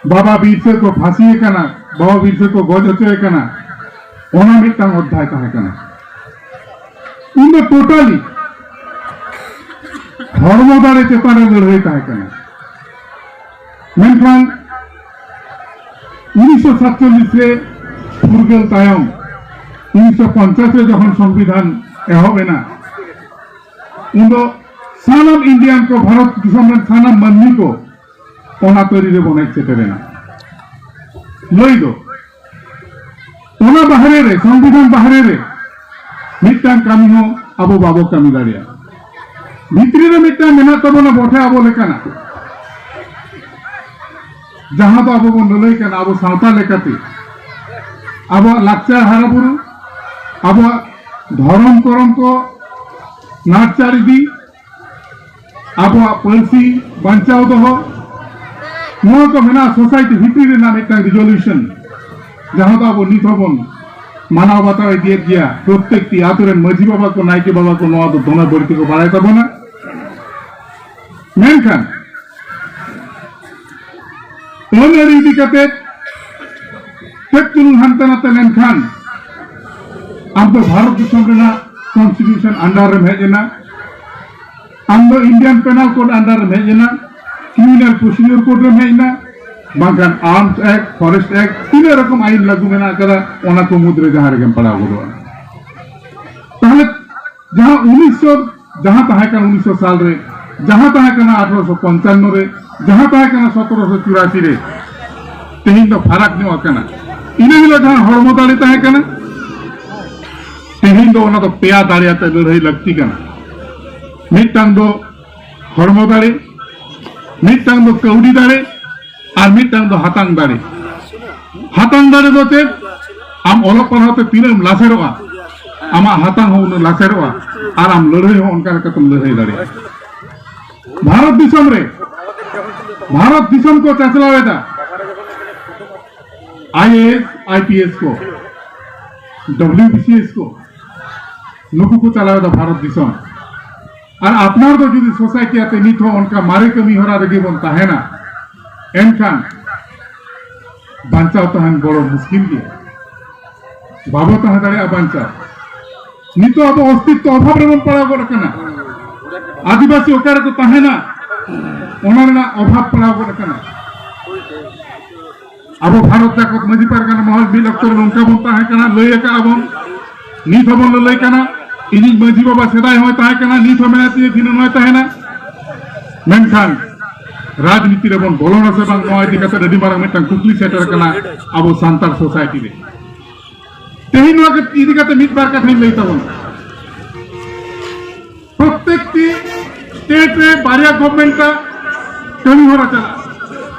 ᱵᱟᱵᱟ ᱵᱤᱨᱥᱟᱹ ᱠᱚ ᱯᱷᱟᱸᱥᱤᱭᱮ ᱠᱟᱱᱟ, ᱵᱟᱵᱟ ᱵᱤᱨᱥᱟᱹ ᱠᱚ ᱜᱚᱡ ᱦᱚᱪᱚᱭᱮ ᱠᱟᱱᱟ, ᱚᱱᱟ ᱢᱤᱫᱴᱟᱝ ᱚᱫᱷᱭᱟᱭ ᱛᱟᱦᱮᱸ ᱠᱟᱱᱟ᱾ ᱩᱱ ᱫᱚ ᱴᱳᱴᱟᱞᱤ ᱦᱚᱲᱢᱚ ᱫᱟᱲᱮ ᱪᱮᱛᱟᱱ ᱨᱮ ᱞᱟᱹᱲᱦᱟᱹᱭ ᱛᱟᱦᱮᱸ ᱠᱟᱱᱟ᱾ ᱢᱮᱱᱠᱷᱟᱱ ᱩᱱᱤᱥᱥᱚ ᱥᱟᱛᱪᱚᱞᱞᱤᱥ ᱨᱮ ᱯᱷᱩᱨᱜᱟᱹᱞ ᱛᱟᱭᱚᱢ, ᱩᱱᱤᱥᱥᱚ ᱯᱚᱧᱪᱟᱥ ᱨᱮ ᱡᱚᱠᱷᱚᱱ ᱥᱚᱝᱵᱤᱫᱷᱟᱱ ᱮᱦᱚᱵ ᱮᱱᱟ, ᱩᱱ ᱫᱚ ᱥᱟᱱᱟᱢ ᱤᱱᱰᱤᱭᱟᱱ ᱠᱚ, ᱵᱷᱟᱨᱚᱛ ᱫᱤᱥᱚᱢ ᱨᱮᱱ ᱥᱟᱱᱟᱢ ᱢᱟᱹᱱᱢᱤ ᱠᱚ ᱚᱱᱟ ᱛᱟᱹᱨᱤ ᱨᱮᱵᱚᱱ ᱦᱮᱡ ᱥᱮᱴᱮᱨ ᱮᱱᱟ᱾ ᱞᱟᱹᱭ ᱫᱚ, ᱚᱱᱟ ᱵᱟᱦᱨᱮ ᱨᱮ, ᱥᱚᱝᱵᱤᱫᱷᱟᱱ ᱵᱟᱦᱨᱮ ᱨᱮ ᱢᱤᱫᱴᱟᱝ ᱠᱟᱹᱢᱤ ᱦᱚᱸ ᱟᱵᱚ ᱵᱟᱵᱚ ᱠᱟᱹᱢᱤ ᱫᱟᱲᱮᱭᱟᱜᱼᱟ᱾ ᱵᱷᱤᱛᱨᱤ ᱨᱮ ᱢᱤᱫᱴᱟᱝ ᱢᱮᱱᱟᱜ ᱛᱟᱵᱚᱱᱟ ᱵᱚᱴᱷᱮ ᱟᱵᱚ ᱞᱮᱠᱟᱱᱟᱜ, ᱡᱟᱦᱟᱸ ᱫᱚ ᱟᱵᱚ ᱵᱚᱱ ᱞᱟᱹᱞᱟᱹᱭ ᱠᱟᱱᱟ ᱟᱵᱚ ᱥᱟᱶᱛᱟ ᱞᱮᱠᱟᱛᱮ ᱟᱵᱚᱣᱟᱜ ᱞᱟᱠᱪᱟᱨ ᱦᱟᱨᱟ ᱵᱩᱨᱩ, ᱟᱵᱚᱣᱟᱜ ᱫᱷᱚᱨᱚᱢ ᱠᱚᱨᱚᱢ ᱠᱚ ᱱᱟᱨᱪᱟᱨ ᱤᱫᱤ, ᱟᱵᱚᱣᱟᱜ ᱯᱟᱹᱨᱥᱤ ᱵᱟᱧᱪᱟᱣ ᱫᱚᱦᱚ, ᱱᱚᱣᱟ ᱠᱚ ᱢᱮᱱᱟᱜᱼᱟ ᱥᱳᱥᱟᱭᱴᱤ ᱵᱷᱤᱛᱨᱤ ᱨᱮᱱᱟᱜ ᱢᱤᱫᱴᱟᱝ ᱨᱤᱡᱚᱞᱩᱥᱚᱱ᱾ ᱡᱟᱦᱟᱸ ᱫᱚ ᱟᱵᱚ ᱱᱤᱛ ᱦᱚᱸᱵᱚᱱ ᱢᱟᱱᱟᱣ ᱵᱟᱛᱟᱣ ᱤᱫᱤᱭᱮᱫ ᱜᱮᱭᱟ᱾ ᱯᱨᱚᱛᱮᱠᱴᱤ ᱟᱛᱳ ᱨᱮᱱ ᱢᱟᱹᱡᱷᱤ ᱵᱟᱵᱟ ᱠᱚ, ᱱᱟᱭᱠᱮ ᱵᱟᱵᱟ ᱠᱚ ᱱᱚᱣᱟ ᱫᱚ ᱫᱚᱢᱮ ᱵᱟᱹᱲᱛᱤ ᱠᱚ ᱵᱟᱲᱟᱭ ᱛᱟᱵᱚᱱᱟ᱾ ᱢᱮᱱᱠᱷᱟᱱ ᱟᱹᱱ ᱟᱹᱨᱤ ᱤᱫᱤ ᱠᱟᱛᱮ ᱠᱟᱹᱡ ᱪᱩᱞᱩᱝ ᱦᱟᱱᱛᱮ ᱱᱟᱛᱮ ᱞᱮᱱᱠᱷᱟᱱ ᱟᱢ ᱫᱚ ᱵᱷᱟᱨᱚᱛ ᱫᱤᱥᱚᱢ ᱨᱮᱱᱟᱜ ᱠᱚᱱᱥᱴᱤᱴᱤᱭᱩᱥᱚᱱ ᱟᱱᱰᱟᱨ ᱨᱮᱢ ᱦᱮᱡ ᱮᱱᱟ, ᱟᱢ ᱫᱚ ᱤᱱᱰᱤᱭᱟᱱ ᱯᱮᱱᱟᱞ ᱠᱳᱰ ᱟᱱᱰᱟᱨ ᱨᱮᱢ ᱦᱮᱡ ᱮᱱᱟ, ᱠᱨᱤᱢᱤᱱᱟᱞ ᱯᱨᱚᱥᱤᱰᱤᱭᱳᱨ ᱠᱳᱰ ᱨᱮᱢ ᱦᱮᱡ ᱮᱱᱟ, ᱵᱟᱝᱠᱷᱟᱱ ᱟᱨᱢᱥ ᱮᱠᱴ, ᱯᱷᱚᱨᱮᱥᱴ ᱮᱠᱴ, ᱛᱤᱱᱟᱹᱜ ᱨᱚᱠᱚᱢ ᱟᱭᱤᱱ ᱞᱟᱹᱜᱩ ᱢᱮᱱᱟᱜ ᱟᱠᱟᱫᱟ, ᱚᱱᱟ ᱠᱚ ᱢᱩᱫᱽᱨᱮ ᱡᱟᱦᱟᱸ ᱨᱮᱜᱮᱢ ᱯᱟᱲᱟᱣ ᱜᱚᱫᱚᱜᱼᱟ᱾ ᱛᱟᱦᱞᱮ ᱡᱟᱦᱟᱸ ᱩᱱᱤᱥᱥᱚ, ᱡᱟᱦᱟᱸ ᱛᱟᱦᱮᱸ ᱠᱟᱱᱟ ᱩᱱᱤᱥᱥᱚ ᱥᱟᱞ ᱨᱮ, ᱡᱟᱦᱟᱸ ᱛᱟᱦᱮᱸ ᱠᱟᱱᱟ ᱟᱴᱷᱨᱚᱥᱚ ᱯᱚᱧᱪᱟᱱᱱᱚ ᱨᱮ, ᱡᱟᱦᱟᱸ ᱛᱟᱦᱮᱸ ᱠᱟᱱᱟ ᱥᱚᱛᱨᱚᱥᱚ ᱪᱩᱨᱟᱥᱤ ᱨᱮ, ᱛᱮᱦᱮᱧ ᱫᱚ ᱯᱷᱟᱨᱟᱠ ᱧᱚᱜ ᱟᱠᱟᱱᱟ᱾ ᱤᱱᱟᱹ ᱦᱤᱞᱳᱜ ᱡᱟᱦᱟᱸ ᱦᱚᱲᱢᱚ ᱫᱟᱲᱮ ᱛᱟᱦᱮᱸ ᱠᱟᱱᱟ, ᱛᱮᱦᱮᱧ ᱫᱚ ᱚᱱᱟ ᱫᱚ ᱯᱮᱭᱟ ᱫᱟᱲᱮ ᱟᱛᱮ ᱞᱟᱹᱲᱦᱟᱹᱭ ᱞᱟᱹᱠᱛᱤ ᱠᱟᱱᱟ᱾ ᱢᱤᱫᱴᱟᱝ ᱫᱚ ᱦᱚᱲᱢᱚ ᱫᱟᱲᱮ, ᱢᱤᱫᱴᱟᱝ ᱫᱚ ᱠᱟᱹᱣᱰᱤ ᱫᱟᱲᱮ, ᱟᱨ ᱢᱤᱫᱴᱟᱝ ᱫᱚ ᱦᱟᱛᱟᱝ ᱫᱟᱲᱮ᱾ ᱦᱟᱛᱟᱝ ᱫᱟᱲᱮ ᱫᱚ ᱪᱮᱫ? ᱟᱢ ᱚᱞᱚᱜ ᱯᱟᱲᱦᱟᱣ ᱛᱮ ᱛᱤᱱᱟᱹᱜ ᱮᱢ ᱞᱟᱥᱮᱨᱚᱜᱼᱟ, ᱟᱢᱟᱜ ᱦᱟᱛᱟᱝ ᱦᱚᱸ ᱩᱱᱟᱹᱜ ᱞᱟᱥᱮᱨᱚᱜᱼᱟ, ᱟᱨ ᱟᱢ ᱞᱟᱹᱲᱦᱟᱹᱭ ᱦᱚᱸ ᱚᱱᱠᱟ ᱞᱮᱠᱟᱛᱮᱢ ᱞᱟᱹᱲᱦᱟᱹᱭ ᱫᱟᱲᱮᱭᱟᱜᱼᱟ᱾ ᱵᱷᱟᱨᱚᱛ ᱫᱤᱥᱚᱢ ᱨᱮ, ᱵᱷᱟᱨᱚᱛ ᱫᱤᱥᱚᱢ ᱠᱚ ᱪᱟᱪᱞᱟᱣ ᱮᱫᱟ I A S, I P S ᱠᱚ, ᱰᱟᱵᱞᱤᱭᱩ ᱵᱤ ᱥᱤ ᱮᱥ ᱠᱚ, ᱱᱩᱠᱩ ᱠᱚ ᱪᱟᱞᱟᱣ ᱮᱫᱟ ᱵᱷᱟᱨᱚᱛ ᱫᱤᱥᱚᱢ᱾ ᱟᱨ ᱟᱯᱱᱟᱨ ᱫᱚ ᱡᱩᱫᱤ ᱥᱳᱥᱟᱭᱴᱤ ᱟᱛᱮ ᱱᱤᱛ ᱦᱚᱸ ᱚᱱᱠᱟ ᱢᱟᱨᱮ ᱠᱟᱹᱢᱤ ᱦᱚᱨᱟ ᱨᱮᱜᱮ ᱵᱚᱱ ᱛᱟᱦᱮᱱᱟ, ᱮᱱᱠᱷᱟᱱ ᱵᱟᱧᱪᱟᱣ ᱛᱟᱦᱮᱱ ᱵᱚᱲᱚ ᱢᱩᱥᱠᱤᱞ ᱜᱮᱭᱟ᱾ ᱵᱟᱵᱚ ᱛᱟᱦᱮᱸ ᱫᱟᱲᱮᱭᱟᱜᱼᱟ ᱵᱟᱧᱪᱟᱣ᱾ ᱱᱤᱛᱚᱜ ᱟᱵᱚ ᱚᱥᱛᱤᱛᱛᱚ ᱚᱵᱷᱟᱵ ᱨᱮᱵᱚᱱ ᱯᱟᱲᱟᱣ ᱜᱚᱫ ᱟᱠᱟᱱᱟ᱾ ᱟᱹᱫᱤᱵᱟᱹᱥᱤ ᱚᱠᱟ ᱨᱮᱠᱚ ᱛᱟᱦᱮᱱᱟ, ᱚᱱᱟ ᱨᱮᱱᱟᱜ ᱚᱵᱷᱟᱵ ᱯᱟᱲᱟᱣ ᱜᱚᱫ ᱟᱠᱟᱱᱟ᱾ ᱟᱵᱚ ᱵᱷᱟᱨᱚᱛ ᱡᱟᱠᱟᱛ ᱢᱟᱹᱡᱷᱤ ᱯᱟᱨᱜᱟᱱᱟ ᱢᱚᱦᱚᱞ ᱢᱤᱫ ᱚᱠᱛᱚ ᱨᱮ ᱱᱚᱝᱠᱟ ᱵᱚᱱ ᱛᱟᱦᱮᱸ ᱠᱟᱱᱟ, ᱞᱟᱹᱭ ᱟᱠᱟᱫᱼᱟ ᱵᱚᱱ, ᱱᱤᱛ ᱦᱚᱸᱵᱚᱱ ᱞᱟᱹᱞᱟᱹᱭ ᱠᱟᱱᱟ᱾ ᱤᱧᱤᱡ ᱢᱟᱹᱡᱷᱤ ᱵᱟᱵᱟ ᱥᱮᱫᱟᱭ ᱦᱚᱸᱭ ᱛᱟᱦᱮᱸ ᱠᱟᱱᱟ, ᱱᱤᱛ ᱦᱚᱸ ᱢᱮᱱᱟᱭ ᱛᱤᱧᱟᱹ, ᱫᱷᱤᱱᱟᱹᱱ ᱦᱚᱸᱭ ᱛᱟᱦᱮᱱᱟ᱾ ᱢᱮᱱᱠᱷᱟᱱ ᱨᱟᱡᱽᱱᱤᱛᱤ ᱨᱮᱵᱚᱱ ᱵᱚᱞᱚᱱᱟ ᱥᱮ ᱵᱟᱝ, ᱱᱚᱣᱟ ᱤᱫᱤ ᱠᱟᱛᱮ ᱟᱹᱰᱤ ᱢᱟᱨᱟᱝ ᱢᱤᱫᱴᱟᱝ ᱠᱩᱠᱞᱤ ᱥᱮᱴᱮᱨ ᱟᱠᱟᱱᱟ ᱟᱵᱚ ᱥᱟᱱᱛᱟᱲ ᱥᱳᱥᱟᱭᱴᱤ ᱨᱮ᱾ ᱛᱮᱦᱮᱧ ᱱᱚᱣᱟ ᱤᱫᱤ ᱠᱟᱛᱮ ᱢᱤᱫ ᱵᱟᱨ ᱠᱟᱛᱷᱟᱧ ᱞᱟᱹᱭ ᱛᱟᱵᱚᱱᱟ᱾ ᱯᱨᱚᱛᱮᱠᱴᱤ ᱥᱴᱮᱴ ᱨᱮ ᱵᱟᱨᱭᱟ ᱜᱚᱵᱷᱢᱮᱱᱴ ᱟᱜ ᱠᱟᱹᱢᱤ ᱦᱚᱨᱟ ᱪᱟᱞᱟᱜᱼᱟ᱾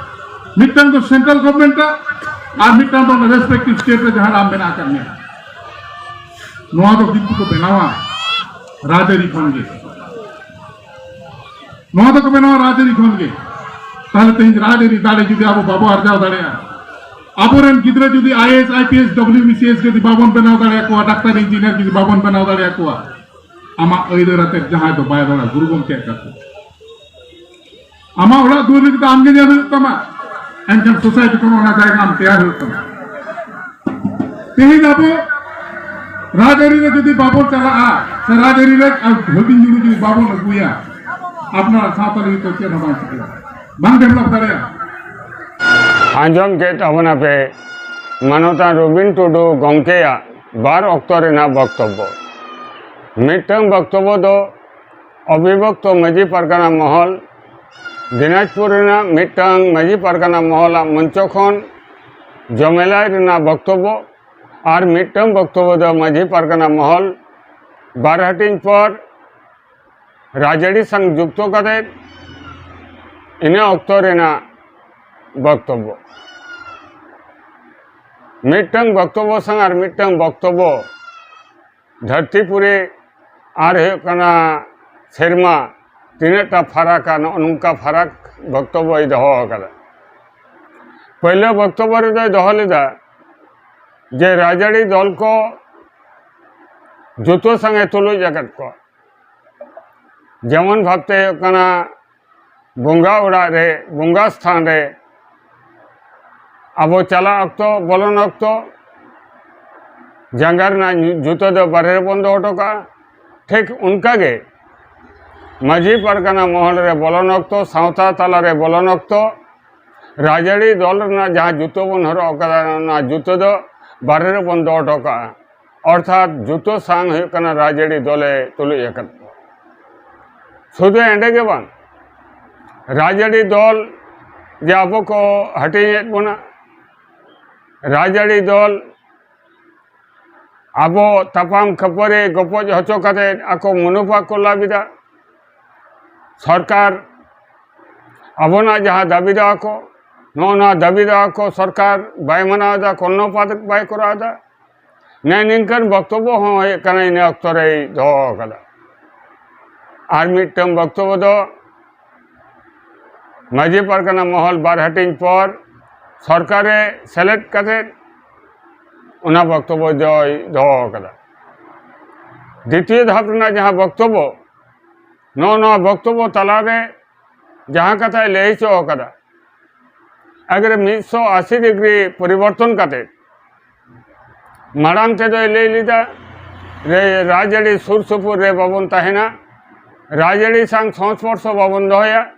ᱢᱤᱫᱴᱟᱝ ᱫᱚ ᱥᱮᱱᱴᱨᱟᱞ ᱜᱚᱵᱷᱢᱮᱱᱴ ᱟᱜ, ᱟᱨ ᱢᱤᱫᱴᱟᱝ ᱫᱚ ᱨᱮᱥᱯᱮᱠᱴᱤᱵᱷ ᱥᱴᱮᱴ ᱨᱮ ᱡᱟᱦᱟᱸ ᱨᱮ ᱟᱢ ᱢᱮᱱᱟᱜ ᱟᱠᱟᱫ ᱢᱮᱭᱟ᱾ ᱱᱚᱣᱟ ᱫᱚ ᱠᱤᱱᱛᱩ ᱠᱚ ᱵᱮᱱᱟᱣᱟ ᱨᱟᱡᱽᱟᱹᱨᱤ ᱠᱷᱚᱱ ᱜᱮ᱾ ᱱᱚᱣᱟ ᱫᱚᱠᱚ ᱵᱮᱱᱟᱣᱟ ᱨᱟᱡᱽᱟᱹᱨᱤ ᱠᱷᱚᱱ ᱜᱮ᱾ ᱛᱟᱦᱞᱮ ᱛᱮᱦᱮᱧ ᱨᱟᱡᱽᱟᱹᱨᱤ ᱫᱟᱲᱮ ᱡᱩᱫᱤ ᱟᱵᱚ ᱵᱟᱵᱚ ᱟᱨᱡᱟᱣ ᱫᱟᱲᱮᱭᱟᱜᱼᱟ, ᱟᱵᱚᱨᱮᱱ ᱜᱤᱫᱽᱨᱟᱹ ᱡᱩᱫᱤ I A S, I P S, W B C S ᱡᱩᱫᱤ ᱵᱟᱵᱚᱱ ᱵᱮᱱᱟᱣ ᱫᱟᱲᱮᱭᱟᱠᱚᱣᱟ, ᱰᱟᱠᱛᱟᱨ, ᱤᱧᱡᱤᱱᱤᱭᱟᱨ ᱡᱩᱫᱤ ᱵᱟᱵᱚᱱ ᱵᱮᱱᱟᱣ ᱫᱟᱲᱮᱭᱟᱠᱚᱣᱟ, ᱟᱢᱟᱜ ᱟᱹᱭᱫᱟᱹᱨ ᱟᱛᱮᱫ ᱡᱟᱦᱟᱸᱭ ᱫᱚ ᱵᱟᱭ ᱨᱚᱲᱟ, ᱜᱩᱨᱩ ᱜᱚᱢᱠᱮᱭᱟᱜ ᱠᱟᱛᱷᱟ᱾ ᱟᱢᱟᱜ ᱚᱲᱟᱜ ᱫᱩᱣᱟᱹᱨ ᱞᱟᱹᱜᱤᱫ ᱫᱚ ᱟᱢᱜᱮ ᱧᱮᱞ ᱦᱩᱭᱩᱜ ᱛᱟᱢᱟ, ᱮᱱᱠᱷᱟᱱ ᱥᱳᱥᱟᱭᱴᱤ ᱠᱷᱚᱱ ᱚᱱᱟ ᱡᱟᱭᱜᱟ ᱟᱢ ᱛᱮᱭᱟᱨ ᱦᱩᱭᱩᱜ ᱛᱟᱢᱟ᱾ ᱛᱮᱦᱮᱧ ᱟᱵᱚ ᱨᱟᱡᱽᱟᱹᱨᱤ ᱨᱮ ᱡᱩᱫᱤ ᱵᱟᱵᱚᱱ ᱪᱟᱞᱟᱜᱼᱟ, ᱥᱮ ᱨᱟᱡᱽᱟᱹᱨᱤ ᱨᱮ ᱟᱨ ᱦᱩᱰᱤᱧ ᱡᱩᱲᱩ ᱡᱩᱫᱤ ᱵᱟᱵᱚᱱ ᱟᱹᱜᱩᱭᱟ, ᱟᱯᱱᱟᱨᱟᱜ ᱥᱟᱶᱛᱟ ᱞᱟᱹᱜᱤᱫ ᱫᱚ ᱪᱮᱫ ᱦᱚᱸ ᱵᱟᱝ ᱪᱤᱠᱟᱹᱜᱼᱟ, ᱵᱟᱝ ᱰᱮᱵᱷᱞᱚᱯ ᱫᱟᱲᱮᱭᱟᱜᱼᱟ᱾ ᱟᱸᱡᱚᱢ ᱠᱮᱫ ᱛᱟᱵᱚᱱᱟᱯᱮ ᱢᱟᱱᱚᱛᱟᱱ ᱨᱚᱵᱤᱱ ᱴᱩᱰᱩ ᱜᱚᱢᱠᱮᱭᱟᱜ ᱵᱟᱨ ᱚᱠᱛᱚ ᱨᱮᱱᱟᱜ ᱵᱚᱠᱛᱚᱵᱵᱚ᱾ ᱢᱤᱫᱴᱟᱝ ᱵᱚᱠᱛᱚᱵᱵᱚ ᱫᱚ ᱚᱵᱤᱵᱷᱚᱠᱛᱚ ᱢᱟᱹᱡᱷᱤ ᱯᱟᱨᱜᱟᱱᱟ ᱢᱚᱦᱚᱞ, ᱫᱤᱱᱟᱡᱽᱯᱩᱨ ᱨᱮᱱᱟᱜ ᱢᱤᱫᱴᱟᱝ ᱢᱟᱹᱡᱷᱤ ᱯᱟᱨᱜᱟᱱᱟ ᱢᱚᱦᱚᱞᱟᱜ ᱢᱚᱧᱪᱚ ᱠᱷᱚᱱ ᱡᱚᱢᱮᱞᱟᱭ ᱨᱮᱱᱟᱜ ᱵᱚᱠᱛᱚᱵᱵᱚ, ᱟᱨ ᱢᱤᱫᱴᱟᱝ ᱵᱚᱠᱛᱚᱵᱵᱚ ᱫᱚ ᱢᱟᱹᱡᱷᱤ ᱯᱟᱨᱜᱟᱱᱟ ᱢᱚᱦᱚᱞ ᱵᱟᱨ ᱦᱟᱹᱴᱤᱧ ᱯᱚᱨ ᱨᱟᱡᱽᱟᱹᱨᱤ ᱥᱟᱝ ᱡᱩᱠᱛᱚ ᱠᱟᱛᱮ ᱤᱱᱟᱹ ᱚᱠᱛᱚ ᱨᱮᱱᱟᱜ ᱵᱚᱠᱛᱚᱵᱵᱚ᱾ ᱢᱤᱫᱴᱟᱝ ᱵᱚᱠᱛᱚᱵᱵᱚ ᱥᱟᱝ ᱟᱨ ᱢᱤᱫᱴᱟᱝ ᱵᱚᱠᱛᱚᱵᱵᱚ, ᱫᱷᱟᱹᱨᱛᱤ ᱯᱩᱨᱤ ᱟᱨ ᱦᱩᱭᱩᱜ ᱠᱟᱱᱟ ᱥᱮᱨᱢᱟ, ᱛᱤᱱᱟᱹᱜ ᱴᱟ ᱯᱷᱟᱨᱟᱠᱟ, ᱱᱚᱜᱼᱚ ᱱᱚᱝᱠᱟ ᱯᱷᱟᱨᱟᱠ ᱵᱚᱠᱛᱚᱵᱵᱚᱭ ᱫᱚᱦᱚ ᱟᱠᱟᱫᱟ᱾ ᱯᱳᱭᱞᱳ ᱵᱚᱠᱛᱚᱵᱵᱚ ᱨᱮᱫᱚᱭ ᱫᱚᱦᱚ ᱞᱮᱫᱟ ᱡᱮ ᱨᱟᱡᱽᱟᱹᱨᱤ ᱫᱚᱞ ᱠᱚ ᱡᱚᱛᱚ ᱥᱟᱝ ᱮ ᱛᱩᱞᱩᱡ ᱟᱠᱟᱫ ᱠᱚᱣᱟ᱾ ᱡᱮᱢᱚᱱ ᱵᱷᱟᱵᱛᱮ ᱦᱩᱭᱩᱜ ᱠᱟᱱᱟ, ᱵᱚᱸᱜᱟ ᱚᱲᱟᱜ ᱨᱮ, ᱵᱚᱸᱜᱟ ᱥᱛᱷᱟᱱ ᱨᱮ ᱟᱵᱚ ᱪᱟᱞᱟᱜ ᱚᱠᱛᱚ, ᱵᱚᱞᱚᱱ ᱚᱠᱛᱚ ᱡᱟᱸᱜᱟ ᱨᱮᱱᱟᱜ ᱡᱩᱛᱟᱹ ᱫᱚ ᱵᱟᱨᱦᱮ ᱨᱮᱵᱚᱱ ᱫᱚᱦᱚ ᱦᱚᱴᱚ ᱠᱟᱜᱼᱟ᱾ ᱴᱷᱤᱠ ᱚᱱᱠᱟ ᱜᱮ ᱢᱟᱹᱡᱷᱤ ᱯᱟᱨᱜᱟᱱᱟ ᱢᱚᱦᱚᱞ ᱨᱮ ᱵᱚᱞᱚᱱ ᱚᱠᱛᱚ, ᱥᱟᱶᱛᱟ ᱛᱟᱞᱟ ᱨᱮ ᱵᱚᱞᱚᱱ ᱚᱠᱛᱚ, ᱨᱟᱡᱽᱟᱹᱨᱤ ᱫᱚᱞ ᱨᱮᱱᱟᱜ ᱡᱟᱦᱟᱸ ᱡᱩᱛᱟᱹ ᱵᱚᱱ ᱦᱚᱨᱚᱜ ᱟᱠᱟᱫᱟ, ᱚᱱᱟ ᱡᱩᱛᱟᱹ ᱫᱚ ᱵᱟᱨᱦᱮ ᱨᱮᱵᱚᱱ ᱫᱚᱦᱚ ᱦᱚᱴᱚ ᱠᱟᱜᱼᱟ᱾ ᱚᱨᱛᱷᱟᱛ ᱡᱩᱛᱟᱹ ᱥᱟᱝ ᱦᱩᱭᱩᱜ ᱠᱟᱱᱟ ᱨᱟᱡᱽᱟᱹᱨᱤ ᱫᱚᱞᱮ ᱛᱩᱞᱩᱡ ᱟᱠᱟᱫ ᱠᱚᱣᱟ᱾ ᱥᱩᱫᱷᱩ ᱮᱸᱰᱮ ᱜᱮ ᱵᱟᱝ, ᱨᱟᱡᱽᱟᱹᱨᱤ ᱫᱚᱞ ᱡᱮ ᱟᱵᱚ ᱠᱚ ᱦᱟᱹᱴᱤᱧᱮᱫ ᱵᱚᱱᱟ, ᱨᱟᱡᱽᱟᱹᱨᱤ ᱫᱚᱞ ᱟᱵᱚ ᱛᱟᱯᱟᱢ ᱠᱷᱟᱹᱯᱟᱹᱨᱤ ᱜᱚᱯᱚᱡ ᱦᱚᱪᱚ ᱠᱟᱛᱮ ᱟᱠᱚ ᱢᱩᱱᱟᱹᱯᱷᱟ ᱠᱚ ᱞᱟᱵᱷ ᱮᱫᱟ᱾ ᱥᱚᱨᱠᱟᱨ ᱟᱵᱚᱱᱟᱜ ᱡᱟᱦᱟᱸ ᱫᱟᱹᱵᱤ ᱫᱟᱣᱟ ᱠᱚ, ᱱᱚᱜᱼᱚ ᱱᱚᱣᱟ ᱫᱟᱹᱵᱤ ᱫᱟᱣᱟ ᱠᱚ ᱥᱚᱨᱠᱟᱨ ᱵᱟᱭ ᱢᱟᱱᱟᱣ ᱮᱫᱟ, ᱠᱚᱨᱱᱚᱯᱟᱛ ᱵᱟᱭ ᱠᱚᱨᱟᱣ ᱮᱫᱟ᱾ ᱱᱮ ᱱᱤᱝᱠᱟᱹᱱ ᱵᱚᱠᱛᱚᱵᱵᱚ ᱦᱚᱸ ᱦᱩᱭᱩᱜ ᱠᱟᱱᱟ, ᱤᱱᱟᱹ ᱚᱠᱛᱚ ᱨᱮᱭ ᱫᱚᱦᱚ ᱟᱠᱟᱫᱟ᱾ ᱟᱨ ᱢᱤᱫᱴᱟᱝ ᱵᱚᱠᱛᱚᱵᱵᱚ ᱫᱚ ᱢᱟᱹᱡᱷᱤ ᱯᱟᱨᱜᱟᱱᱟ ᱢᱚᱦᱚᱞ ᱵᱟᱨ ᱦᱟᱹᱴᱤᱧ ᱯᱚᱨ ᱥᱚᱨᱠᱟᱨ ᱨᱮ ᱥᱮᱞᱮᱫ ᱠᱟᱛᱮ ᱚᱱᱟ ᱵᱚᱠᱛᱚᱵᱵᱚ ᱫᱚᱭ ᱫᱚᱦᱚ ᱟᱠᱟᱫᱟ᱾ ᱫᱤᱛᱤᱭᱚ ᱫᱷᱟᱯ ᱨᱮᱱᱟᱜ ᱡᱟᱦᱟᱸ ᱵᱚᱠᱛᱚᱵᱵᱚ, ᱱᱚᱜᱼᱚ ᱱᱚᱣᱟ ᱵᱚᱠᱛᱚᱵᱵᱚ ᱛᱟᱞᱟᱨᱮ ᱡᱟᱦᱟᱸ ᱠᱟᱛᱷᱟᱭ ᱞᱟᱹᱭ ᱦᱚᱪᱚ ᱟᱠᱟᱫᱟ, ᱮᱠᱵᱟᱨᱮ ᱢᱤᱫᱥᱚ ᱟᱥᱤ ᱰᱤᱜᱽᱨᱤ ᱯᱚᱨᱤᱵᱚᱨᱛᱚᱱ ᱠᱟᱛᱮ ᱢᱟᱲᱟᱝ ᱛᱮᱫᱚᱭ ᱞᱟᱹᱭ ᱞᱮᱫᱟ, ᱨᱮ ᱨᱟᱡᱽᱟᱹᱨᱤ ᱥᱩᱨ ᱥᱩᱯᱩᱨ ᱨᱮ ᱵᱟᱵᱚᱱ ᱛᱟᱦᱮᱱᱟ, ᱨᱟᱡᱽᱟᱹᱨᱤ ᱥᱟᱶ ᱥᱚᱝᱥᱯᱚᱨᱥᱚ ᱵᱟᱵᱚᱱ ᱫᱚᱦᱚᱭᱟ,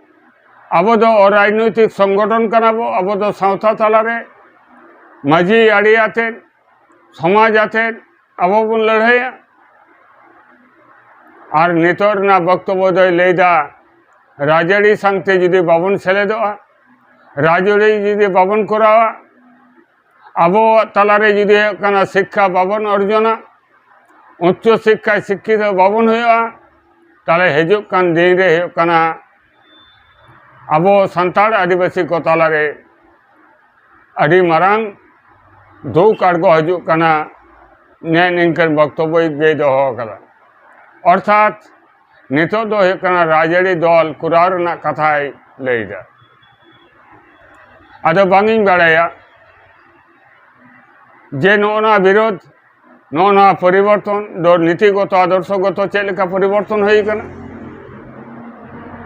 ᱟᱵᱚ ᱫᱚ ᱚᱨᱟᱡᱽᱱᱳᱭᱛᱤᱠ ᱥᱚᱝᱜᱚᱴᱷᱚᱱ ᱠᱟᱱᱟ ᱵᱚ, ᱟᱵᱚ ᱫᱚ ᱥᱟᱶᱛᱟ ᱛᱟᱞᱟᱨᱮ ᱢᱟᱹᱡᱷᱤ ᱟᱹᱨᱤ ᱟᱛᱮᱫ, ᱥᱚᱢᱟᱡᱽ ᱟᱛᱮᱫ ᱟᱵᱚ ᱵᱚᱱ ᱞᱟᱹᱲᱦᱟᱹᱭᱟ᱾ ᱟᱨ ᱱᱤᱛᱚᱜ ᱨᱮᱱᱟᱜ ᱵᱚᱠᱛᱚᱵᱵᱚ ᱫᱚᱭ ᱞᱟᱹᱭᱫᱟ, ᱨᱟᱡᱽᱟᱹᱨᱤ ᱥᱟᱶᱛᱮ ᱡᱩᱫᱤ ᱵᱟᱵᱚᱱ ᱥᱮᱞᱮᱫᱚᱜᱼᱟ, ᱨᱟᱡᱽᱟᱹᱨᱤ ᱡᱩᱫᱤ ᱵᱟᱵᱚᱱ ᱠᱚᱨᱟᱣᱟ, ᱟᱵᱚᱣᱟᱜ ᱛᱟᱞᱟᱨᱮ ᱡᱩᱫᱤ ᱦᱩᱭᱩᱜ ᱠᱟᱱᱟ ᱥᱤᱠᱠᱷᱟ ᱵᱟᱵᱚᱱ ᱚᱨᱡᱚᱱᱟ, ᱩᱪᱪᱚ ᱥᱤᱠᱠᱷᱟᱭ ᱥᱤᱠᱠᱷᱤᱛᱚ ᱵᱟᱵᱚᱱ ᱦᱩᱭᱩᱜᱼᱟ, ᱛᱟᱦᱞᱮ ᱦᱤᱡᱩᱜ ᱠᱟᱱ ᱫᱤᱱ ᱨᱮ ᱦᱩᱭᱩᱜ ᱠᱟᱱᱟ ᱟᱵᱚ ᱥᱟᱱᱛᱟᱲ ᱟᱹᱫᱤᱵᱟᱹᱥᱤ ᱠᱚ ᱛᱟᱞᱟᱨᱮ ᱟᱹᱰᱤ ᱢᱟᱨᱟᱝ ᱫᱩᱠ ᱟᱬᱜᱚ ᱦᱤᱡᱩᱜ ᱠᱟᱱᱟ᱾ ᱱᱮ ᱱᱤᱝᱠᱟᱹᱱ ᱵᱚᱠᱛᱚᱵᱵᱚᱭ ᱜᱮᱭ ᱫᱚᱦᱚ ᱟᱠᱟᱫᱟ᱾ ᱚᱨᱛᱷᱟᱛ ᱱᱤᱛᱚᱜ ᱫᱚ ᱦᱩᱭᱩᱜ ᱠᱟᱱᱟ ᱨᱟᱡᱽᱟᱹᱨᱤ ᱫᱚᱞ ᱠᱚᱨᱟᱣ ᱨᱮᱱᱟᱜ ᱠᱟᱛᱷᱟᱭ ᱞᱟᱹᱭᱫᱟ᱾ ᱟᱫᱚ ᱵᱟᱝ ᱤᱧ ᱵᱟᱲᱟᱭᱟ ᱡᱮ ᱱᱚᱜᱼᱚ ᱱᱚᱣᱟ ᱵᱤᱨᱳᱫᱷ, ᱱᱚᱜᱼᱚ ᱱᱚᱣᱟ ᱯᱚᱨᱤᱵᱚᱨᱛᱚᱱ ᱫᱚ ᱱᱤᱛᱤᱜᱚᱛᱚ ᱟᱫᱚᱨᱥᱚᱜᱚᱛᱚ ᱪᱮᱫ ᱞᱮᱠᱟ ᱯᱚᱨᱤᱵᱚᱨᱛᱚᱱ ᱦᱩᱭ ᱟᱠᱟᱱᱟ?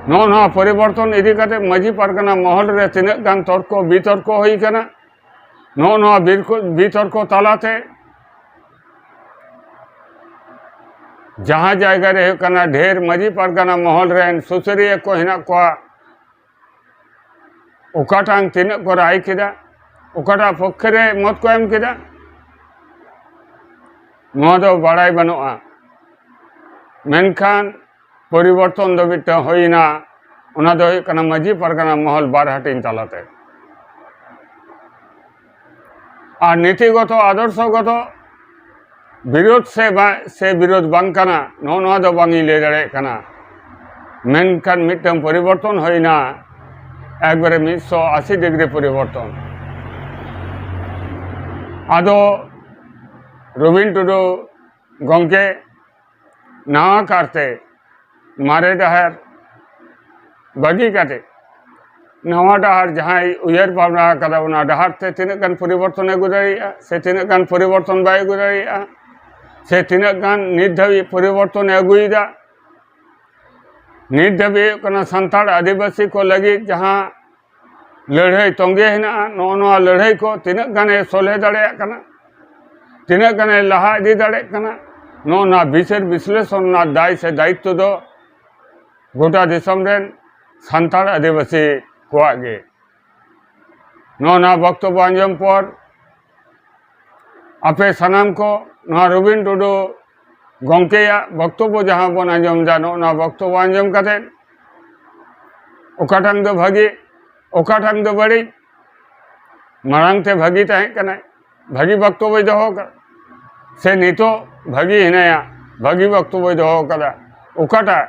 ᱱᱚᱜᱼᱚ ᱱᱚᱣᱟ ᱯᱚᱨᱤᱵᱚᱨᱛᱚᱱ ᱤᱫᱤ ᱠᱟᱛᱮ ᱢᱟᱹᱡᱷᱤ ᱯᱟᱨᱜᱟᱱᱟ ᱢᱚᱦᱚᱞ ᱨᱮ ᱛᱤᱱᱟᱹᱜ ᱜᱟᱱ ᱛᱚᱨᱠᱚ ᱵᱤᱛᱚᱨᱠᱚ ᱦᱩᱭ ᱟᱠᱟᱱᱟ? ᱱᱚᱜᱼᱚ ᱱᱚᱣᱟ ᱵᱤᱨᱠᱚ-, ᱵᱤᱛᱚᱨᱠᱚ ᱛᱟᱞᱟᱛᱮ ᱡᱟᱦᱟᱸ ᱡᱟᱭᱜᱟ ᱨᱮ ᱦᱩᱭᱩᱜ ᱠᱟᱱᱟ ᱰᱷᱮᱨ ᱢᱟᱹᱡᱷᱤ ᱯᱟᱨᱜᱟᱱᱟ ᱢᱚᱦᱚᱞ ᱨᱮᱱ ᱥᱩᱥᱟᱹᱨᱤᱭᱟᱹ ᱠᱚ ᱦᱮᱱᱟᱜ ᱠᱚᱣᱟ, ᱚᱠᱟᱴᱟᱝ ᱛᱤᱱᱟᱹᱜ ᱠᱚ ᱨᱟᱭ ᱠᱮᱫᱟ, ᱚᱠᱟᱴᱟᱜ ᱯᱚᱠᱠᱷᱮ ᱨᱮ ᱢᱚᱛ ᱠᱚ ᱮᱢ ᱠᱮᱫᱟ, ᱱᱚᱣᱟ ᱫᱚ ᱵᱟᱲᱟᱭ ᱵᱟᱹᱱᱩᱜᱼᱟ᱾ ᱢᱮᱱᱠᱷᱟᱱ ᱯᱚᱨᱤᱵᱚᱨᱛᱚᱱ ᱫᱚ ᱢᱤᱫᱴᱟᱝ ᱦᱩᱭᱱᱟ, ᱚᱱᱟ ᱫᱚ ᱦᱩᱭᱩᱜ ᱠᱟᱱᱟ ᱢᱟᱹᱡᱷᱤ ᱯᱟᱨᱜᱟᱱᱟ ᱢᱚᱦᱚᱞ ᱵᱟᱨ ᱦᱟᱹᱴᱤᱧ ᱛᱟᱞᱟᱛᱮ᱾ ᱟᱨ ᱱᱤᱛᱤᱜᱚᱛᱚ ᱟᱫᱚᱨᱥᱚᱜᱚᱛᱚ ᱵᱤᱨᱳᱫᱷ ᱥᱮ ᱵᱟ-, ᱥᱮ ᱵᱤᱨᱳᱫᱷ ᱵᱟᱝ ᱠᱟᱱᱟ, ᱱᱚᱜᱼᱚ ᱱᱚᱣᱟ ᱫᱚ ᱵᱟᱝ ᱤᱧ ᱞᱟᱹᱭ ᱫᱟᱲᱮᱭᱟᱜ ᱠᱟᱱᱟ᱾ ᱢᱮᱱᱠᱷᱟᱱ ᱢᱤᱫᱴᱟᱝ ᱯᱚᱨᱤᱵᱚᱨᱛᱚᱱ ᱦᱩᱭᱱᱟ, ᱮᱠᱵᱟᱨᱮ ᱢᱤᱫᱥᱚ ᱟᱥᱤ ᱰᱤᱜᱽᱨᱤ ᱯᱚᱨᱤᱵᱚᱨᱛᱚᱱ᱾ ᱟᱫᱚ ᱨᱚᱵᱤᱱ ᱴᱩᱰᱩ ᱜᱚᱢᱠᱮ ᱱᱟᱣᱟ ᱠᱟᱨᱛᱮ ᱢᱟᱨᱮ ᱰᱟᱦᱟᱨ ᱵᱟᱹᱜᱤ ᱠᱟᱛᱮ ᱱᱟᱣᱟ ᱰᱟᱦᱟᱨ ᱡᱟᱦᱟᱸᱭ ᱩᱭᱦᱟᱹᱨ ᱵᱷᱟᱵᱽᱱᱟ ᱟᱠᱟᱫᱟ, ᱚᱱᱟ ᱰᱟᱦᱟᱨ ᱛᱮ ᱛᱤᱱᱟᱹᱜ ᱜᱟᱱ ᱯᱚᱨᱤᱵᱚᱨᱛᱚᱱ ᱮ ᱟᱹᱜᱩ ᱫᱟᱲᱮᱭᱟᱜᱼᱟ ᱥᱮ ᱛᱤᱱᱟᱹᱜ ᱜᱟᱱ ᱯᱚᱨᱤᱵᱚᱨᱛᱚᱱ ᱵᱟᱭ ᱟᱹᱜᱩ ᱫᱟᱲᱮᱭᱟᱜᱼᱟ, ᱥᱮ ᱛᱤᱱᱟᱹᱜ ᱜᱟᱱ ᱱᱤᱛ ᱫᱷᱟᱹᱵᱤᱡ ᱯᱚᱨᱤᱵᱚᱨᱛᱚᱱ ᱮ ᱟᱹᱜᱩᱭᱮᱫᱟ᱾ ᱱᱤᱛ ᱫᱷᱟᱹᱵᱤᱡ ᱦᱩᱭᱩᱜ ᱠᱟᱱᱟ ᱥᱟᱱᱛᱟᱲ ᱟᱹᱫᱤᱵᱟᱹᱥᱤ ᱠᱚ ᱞᱟᱹᱜᱤᱫ ᱡᱟᱦᱟᱸ ᱞᱟᱹᱲᱦᱟᱹᱭ ᱛᱚᱸᱜᱮ ᱦᱮᱱᱟᱜᱼᱟ, ᱱᱚᱜᱼᱚ ᱱᱚᱣᱟ ᱞᱟᱹᱲᱦᱟᱹᱭ ᱠᱚ ᱛᱤᱱᱟᱹᱜ ᱜᱟᱱᱮ ᱥᱚᱞᱦᱮ ᱫᱟᱲᱮᱭᱟᱜ ᱠᱟᱱᱟ, ᱛᱤᱱᱟᱹᱜ ᱜᱟᱱᱮ ᱞᱟᱦᱟ ᱤᱫᱤ ᱫᱟᱲᱮᱭᱟᱜ ᱠᱟᱱᱟ, ᱱᱚᱜᱼᱚ ᱱᱚᱣᱟ ᱵᱤᱪᱟᱹᱨ ᱵᱤᱥᱞᱮᱥᱚᱱ ᱨᱮᱱᱟᱜ ᱫᱟᱭ ᱥᱮ ᱫᱟᱭᱤᱛᱛᱚ ᱫᱚ ᱜᱚᱴᱟ ᱫᱤᱥᱚᱢ ᱨᱮᱱ ᱥᱟᱱᱛᱟᱲ ᱟᱹᱫᱤᱵᱟᱹᱥᱤ ᱠᱚᱣᱟᱜ ᱜᱮ᱾ ᱱᱚᱜᱼᱚ ᱱᱚᱣᱟ ᱵᱚᱠᱛᱚᱵᱵᱚ ᱟᱸᱡᱚᱢ ᱯᱚᱨ ᱟᱯᱮ ᱥᱟᱱᱟᱢ ᱠᱚ ᱱᱚᱣᱟ ᱨᱚᱵᱤᱱ ᱴᱩᱰᱩ ᱜᱚᱢᱠᱮᱭᱟᱜ ᱵᱚᱠᱛᱚᱵᱵᱚ ᱡᱟᱦᱟᱸ ᱵᱚᱱ ᱟᱸᱡᱚᱢ ᱮᱫᱟ, ᱱᱚᱜᱼᱚ ᱱᱚᱣᱟ ᱵᱚᱠᱛᱚᱵᱵᱚ ᱟᱸᱡᱚᱢ ᱠᱟᱛᱮᱫ ᱚᱠᱟᱴᱟᱝ ᱫᱚ ᱵᱷᱟᱹᱜᱤ, ᱚᱠᱟᱴᱟᱝ ᱫᱚ ᱵᱟᱹᱲᱤᱡ, ᱢᱟᱲᱟᱝ ᱛᱮ ᱵᱷᱟᱹᱜᱤ ᱛᱟᱦᱮᱸ ᱠᱟᱱᱟᱭ, ᱵᱷᱟᱹᱜᱤ ᱵᱚᱠᱛᱚᱵᱵᱚᱭ ᱫᱚᱦᱚ ᱠᱟᱫᱟ, ᱥᱮ ᱱᱤᱛᱚᱜ ᱵᱷᱟᱹᱜᱤ ᱦᱮᱱᱟᱭᱟ, ᱵᱷᱟᱹᱜᱤ ᱵᱚᱠᱛᱚᱵᱵᱚᱭ ᱫᱚᱦᱚ ᱠᱟᱫᱟ, ᱚᱠᱟᱴᱟᱜ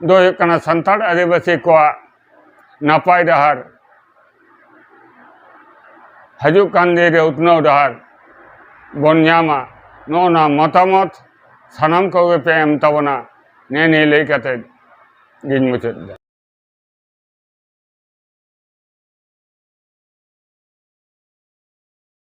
ᱫᱚ ᱦᱩᱭᱩᱜ ᱠᱟᱱᱟ ᱥᱟᱱᱛᱟᱲ ᱟᱹᱫᱤᱵᱟᱹᱥᱤ ᱠᱚᱣᱟᱜ ᱱᱟᱯᱟᱭ ᱰᱟᱦᱟᱨ, ᱦᱤᱡᱩᱜ ᱠᱟᱱ ᱫᱤᱱ ᱨᱮ ᱩᱛᱱᱟᱹᱣ ᱰᱟᱦᱟᱨ ᱵᱚᱱ ᱧᱟᱢᱟ, ᱱᱚᱜᱼᱚ ᱱᱚᱣᱟ ᱢᱚᱛᱟᱢᱚᱛ ᱥᱟᱱᱟᱢ ᱠᱚᱜᱮ ᱯᱮ ᱮᱢ ᱛᱟᱵᱚᱱᱟ᱾ ᱱᱮᱜᱼᱮ ᱱᱤᱭᱟᱹ ᱞᱟᱹᱭ ᱠᱟᱛᱮ ᱜᱤᱧ ᱢᱩᱪᱟᱹᱫ ᱮᱫᱟ᱾